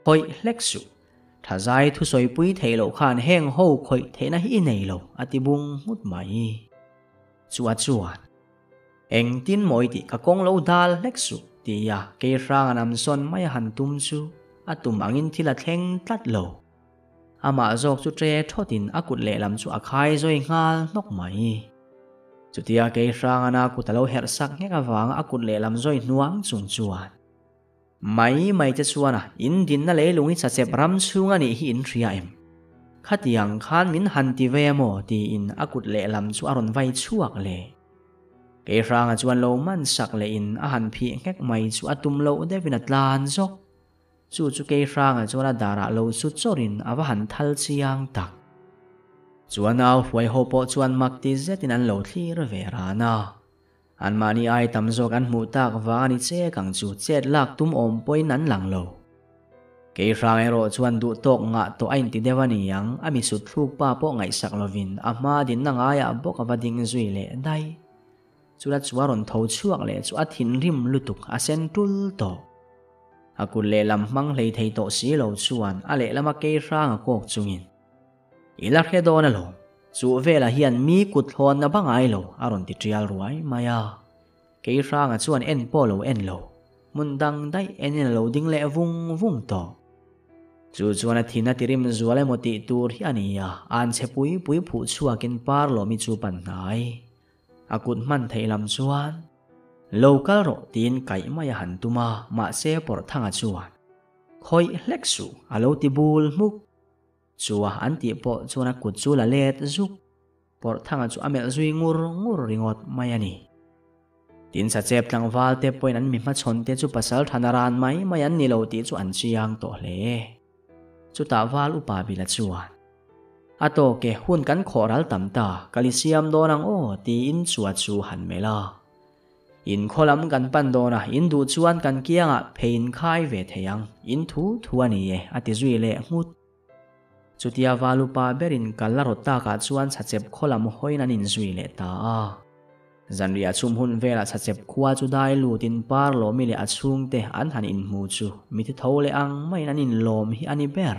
Khawih hlek suh, Thazai thusawipui theih loh khan heng ho khawih theihna hi i nei lo, a ti bung nghut mai. Chu a chuan, Engtin maw i tih ka kawng lo dal hlek suh, tia kei hranga namsawn mai a han tum chu a tum angin thil a thleng tlat lo. Amah zawk chu ṭe ṭhawtin a kut lehlam chu a khai zawi nghal hnawk mai. Chutia kei hrangana kut a lo herh sak nghek avanga a kut lehlam zawi hnuang chung chuan, Mai mai che chuan a, in dinna leilung hi chachep ram chhung a nih hi in hria em? Khatiang khan min han ti ve maw? tiin a kut lehlam chu a rawn vai chhuak leh. Kei hranga chuan lo man sak lehin a han phih nghek mai chu a tum loh deuhin a tlan zawk. Chu chu kei hrangah chuan a darah lo chu chawrin a va han thal chiang tak. Chuan au hruai ho pawh chuan mak ti zetin an lo thlir ve ran a. Anmahni ai tam zawk an hmuh tak vang a ni chek ang chu chet lak tum awm pawhin an lang lo. Kei hrang erawh chuan duh tawk ngah tawh a inti deuh a ni ang, a mi sut thluk pa pawh ngaihsak lovin a hma dinna ngaiah bawk a va ding zui leh daih. Chula chu a rawn tho chhuak leh chu a thinrim lutuk a sen tul tawh. A kut lehlam hmang hlei thei tawh si lo chuan a lehlama kei hrang a kawk chungin, I la hre dawn alawm, chu velah hian mi kut thlawn na bangai lo, a rawn ti tial ruai mai a. Kei hranga chuan en pawh lo en lo, hmun dang daih enin a lo ding leh vung vung tawh. Chu chuan a thin a tirim zual emaw tih tur hi a ni a, an che pui pui phuh chhuakin Parlawmi chu pan hnai. A kut hman theih lam chuan, Lo kal rawh tiin kaih mai a han tum a, mahse Pawrhthanga chuan, Khawih hlek suh, a lo ti bul hmuk. Chua an tih pawh chuan a kut chu la let zuk. Pawrhthanga chu a melh zui ngur ngur ringawt mai a ni. Tin sachep tlangval te pawhin an mi hmachhawn te chu pasal thana ran mai mai an ni lo tih chu an chiang tawh hle. Chutah val upa Bila chuan, A tawk e, hun kan khawh ral tam ta, ka li siam dawn ang aw, tiin chua chu han melh a. In khaw lam kan pan dawn a, in duh chuan kan kiangah phei in khai ve thei ang, in thu thu a ni e, a ti zui leh nghut. Chutia Valupa berin kal a rawt takah chuan chhachep khaw lam hawiin an inzui leh ta a. Zanriah chhum hun velah chhachep khua chu dai lutin Parlawmi leh a chhungte an han inhmu chu mithi tho leh ang maiin an inlawm hi a ni ber.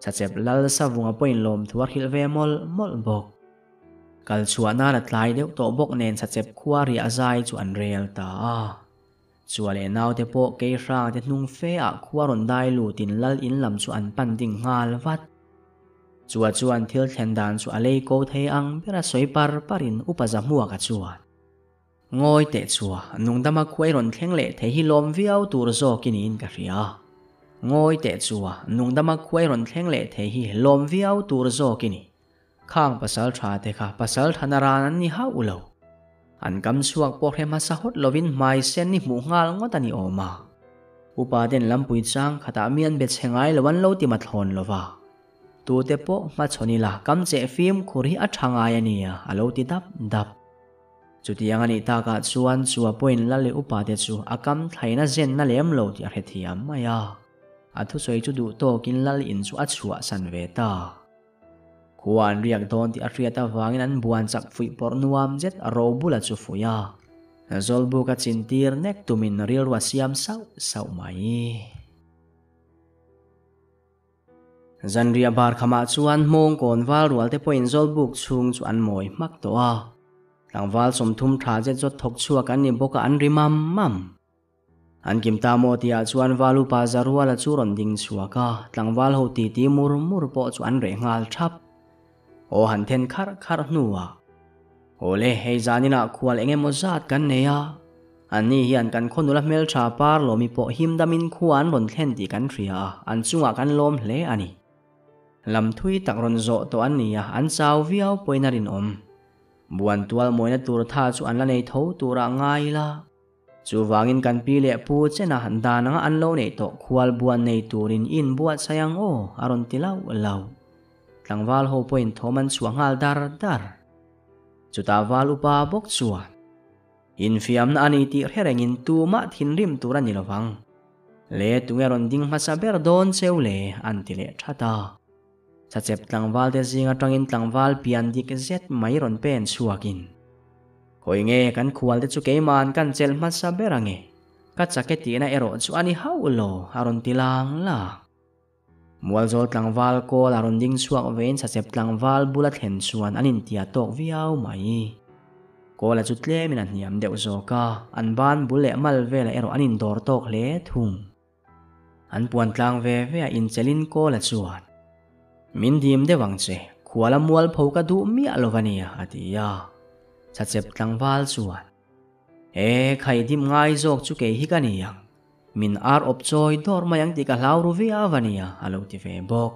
Chhachep lal savunga pawhin lawmthu a hrilh ve mawlh mawlh bawk. Kal chhuah nan a tlai deuh tawh bawk nen chhachep khua riah zai chu an rel ta a. Chua leh naute pawh kei hrangte hnung fe ah khua rawn dai lutin lal in lam chu an pan ding nghal vat. Chua chuan thil thlen dan chu a lei ko thei ang ber a sawi par par in upa Zahmuaka chuan, Ngawi teh chua, nungdama khua i rawn thleng leh thei hi lawm viau tur zawk i niin ka hria. Ngawi teh chua, nungdama khua i rawn thleng leh thei hi lawm viau tur zawk i ni. Khang pasal tha te kha pasal tha na ran an ni hauh lo. An kam chhuak pawh hre hmasa hawt lovin hmai sen i hmuh nghal ngawt a ni awm a. Upa ten lampui chang khatah mi an be chhe ngai lo an lo ti mathlawn lo va. Tute pawh hmachhawn ila kam cheh fimkhur hi a tha ngai a nia a lo ti dap dap. Chutiang a nih takah chuan chua pawhin la leh upa te chu a kam thlain a zenna lem lo tih a hrethiam mai a. A thusawi chu duh tawkin lal in chu a chhuahsan ve ta. Khua an riak dawn tih a hriat avangin an buan chak fuih pawrh nuam zet Robula chu fuih a. Zawlbuk a chintir nek tumin rilru a siam sauh sauh mai. Zanriah bar khamah chuan hmawngkawn val rual te pawhin Zawlbuk chhung chu an mawi hmak tawh a. Tlangval 30 tha zet zawt thawk chhuak an ni bawk a an ri mam mam. An kim ta maw tihah chuan Val upa Zaruala chu rawn ding chhuak a, tlangval ho titi mur mur pawh chu an reh nghal thap. Aw han then kharh kharh hnuah, Awle, hei zaninah khual eng emaw zat kan nei a, anni hian kan khaw nula hmeltha Parlawmi pawh himdamin khua an rawn thlen tih kan hria a, an chungah kan lawm hle a ni. Lam thui tak rawn zawh tawh an ni a, an chau viau pawhin a rinawm. Buan tual mawina tur tha chu an la nei tho turah ngai ila. Chuvangin kan pi leh pu chena dan anga an lo neih tawh khual buan nei turin i inbuatsaih ang aw, a rawn ti lauh lauh. Tlangval ho pawhin thawm an chhuah nghal dar dar. Chutah val upa bawk chuan, Infiamna a ni tih hre rengin tumah thinrim tur a ni lovang. Le tunge rawn ding hmasa ber dawn cheu le, an ti leh that a. Chachep tlangval te zing atangin tlangval pian dik zet mai rawn pen chhuakin, Khawi nge kan khual te chu keima'n kan chelh hmasa ber ange, ka chake tihna erawh chu a ni hauh lo, a rawn ti lang lang. Mualzawl tlangval kawl a rawn ding chhuak vein chachep tlangval bula thlen chuan an intia tawk viau mai. Kawla chu tlemin a hniam deuh zawk a, an ban bul leh mal velah erawh an indawr tawk hle thung. An puan tlang ve ve a inchelin Kawla chuan, Min dim deuh ang che, khuala mualpho ka duh miah lo va nia, a ti a. Chachep tlangval chuan, E, khai dim ngai zawk chu kei hi ka ni ang. Min ar awp chawi dawr mai ang tih ka hlau ru viau va nia, a lo ti ve bawk.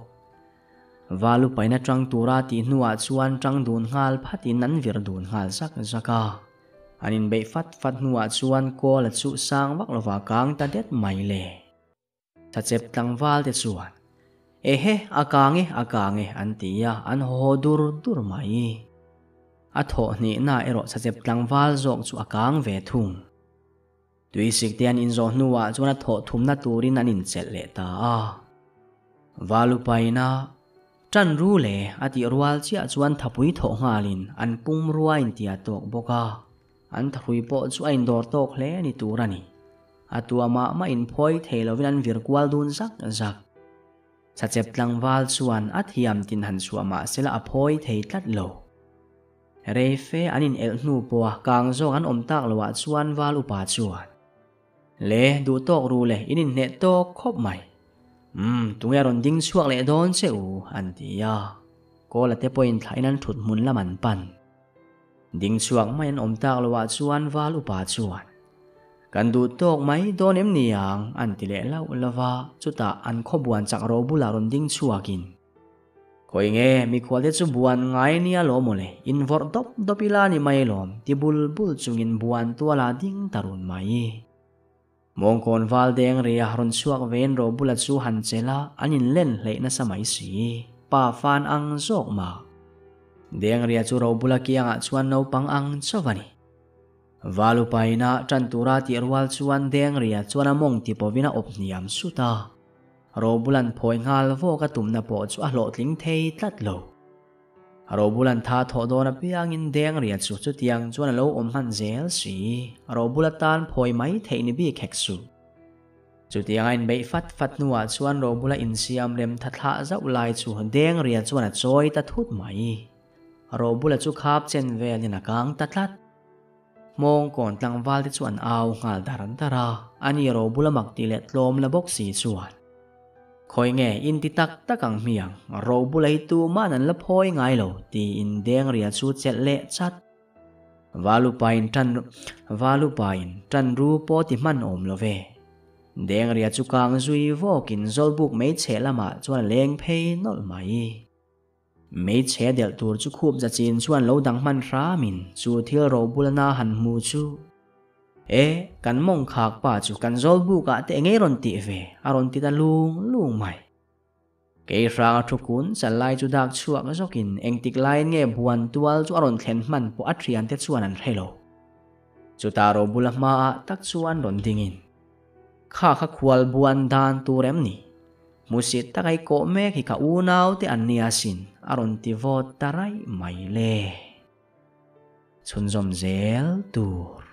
Valu paina tang tura tih hnuah chuan tang dun nghal phatin an vir dun nghal zak zak a. An inbeih fat fat hnuah chuan Kawla chu sang vak lova kang ta det mai le. Thachep tlangval te chuan, Ehe, a kang e, a kang e, an ti a, an haw haw dur dur mai. A thawh hnihna erawh Thachep tlangval zawk chu a kang ve thung. Tuisik te an inzawh hnuah chuan a thawh thumna turin an inchelh leh ta a. Valupaina Ṭan ru le a tih rual chiah chuan thapui thawh nghalin an pum rua intia tawk bawk a, an thahrui pawh chu a indawr tawk hle ni tur a ni. A tua mah mah inphawi thei lovin an vir kual dun zak zak. Chachep tlangval chuan a thiam tin han chhuah mah sela a phawi thei tlat lo. Rei fe an inelh hnu pawha kang zawk an awm tak loah chuan val upa chuan, Le, duh tawk ru le, in inhneh tawk khawp mai. Umm, tunge rawn ding chhuak leh dawn che u? an ti a. Kawla te pawhin thlain an thut hmun lam an pan. Ding chhuak mai an awm tak loah chuan val upa chuan, Kan duh tawk mai dawn em ni ang? an ti leh lauh lauh a, chutah an khaw buan chak ro bulah rawn ding chhuakin, Khawi nge, mikhual te chu buan ngai nia lawm mawle, invawrh dawp dawp ila ni mai lawm, ti bul bul chungin buan tuala ding ta run mai. Mawngkawn val deng ria rawn chhuak vein Robula chu han chelh a, an inlen hleih nasa mai si. Pa fan ang zawk mah. Deng ria chu Robula kiangah chuan naupang ang chauh a ni. Val upaina tan tura tih rual chuan deng ria chuan a mawng ti pawhin a awp hniam sut a. Robula'n phawi nghal vawk a tumna pawh chu a hlawhtling thei tlat lo. Robulan tha thawh dawn apiangin Dengria chu chutiang chuan a lo awm hman zel si. Robula tan phawi mai theih ni bik hek suh. Chutianga inbeih fat fat hnuah chuan Robula insiam rem tha thlah zauh lai chu Dengria chuan a chawi ta thut mai. Robula chu khap chen velin a kang ta tlat. Hmawngkawn tlangval te chu an au nghal dar dar a, ani Robula mak tih leh tlawm la bawk si chuan. Khawi nge in ti tak tak ang hmiang, Robula hi tuman an la phawi ngai lo tiin Dengria chu chelh leh chat. Valupain tan Valupain tan ru pawh ti hman awm lo ve. Dengria chu kang zui vawkin Zawlbuk meichhe lamah chuan a leng phei nawlh mai. Hmeichhe delh tur chu khup za chin chuan lo dang hman hramin chu thil ro bulana han hmu chu, E, kan mawng khak pa chu kan zawl bukah te engei rawn tih ve, a rawn ti ta lung lung mai. Kei hranga thu kun chal lai chu dak chhuak zawkin engtik laiin nge buan tual chu a rawn thlen hman pawh a thiante chuan an hre lo. Chutah ro bula hmaah tak chuan rawn dingin, Kha kha khual buan dan tur em ni? Hmusit tak ai kawh mek hi ka unau te an nia sin, a rawn ti vawt ta raih mai le. Chhunzawm zel tur.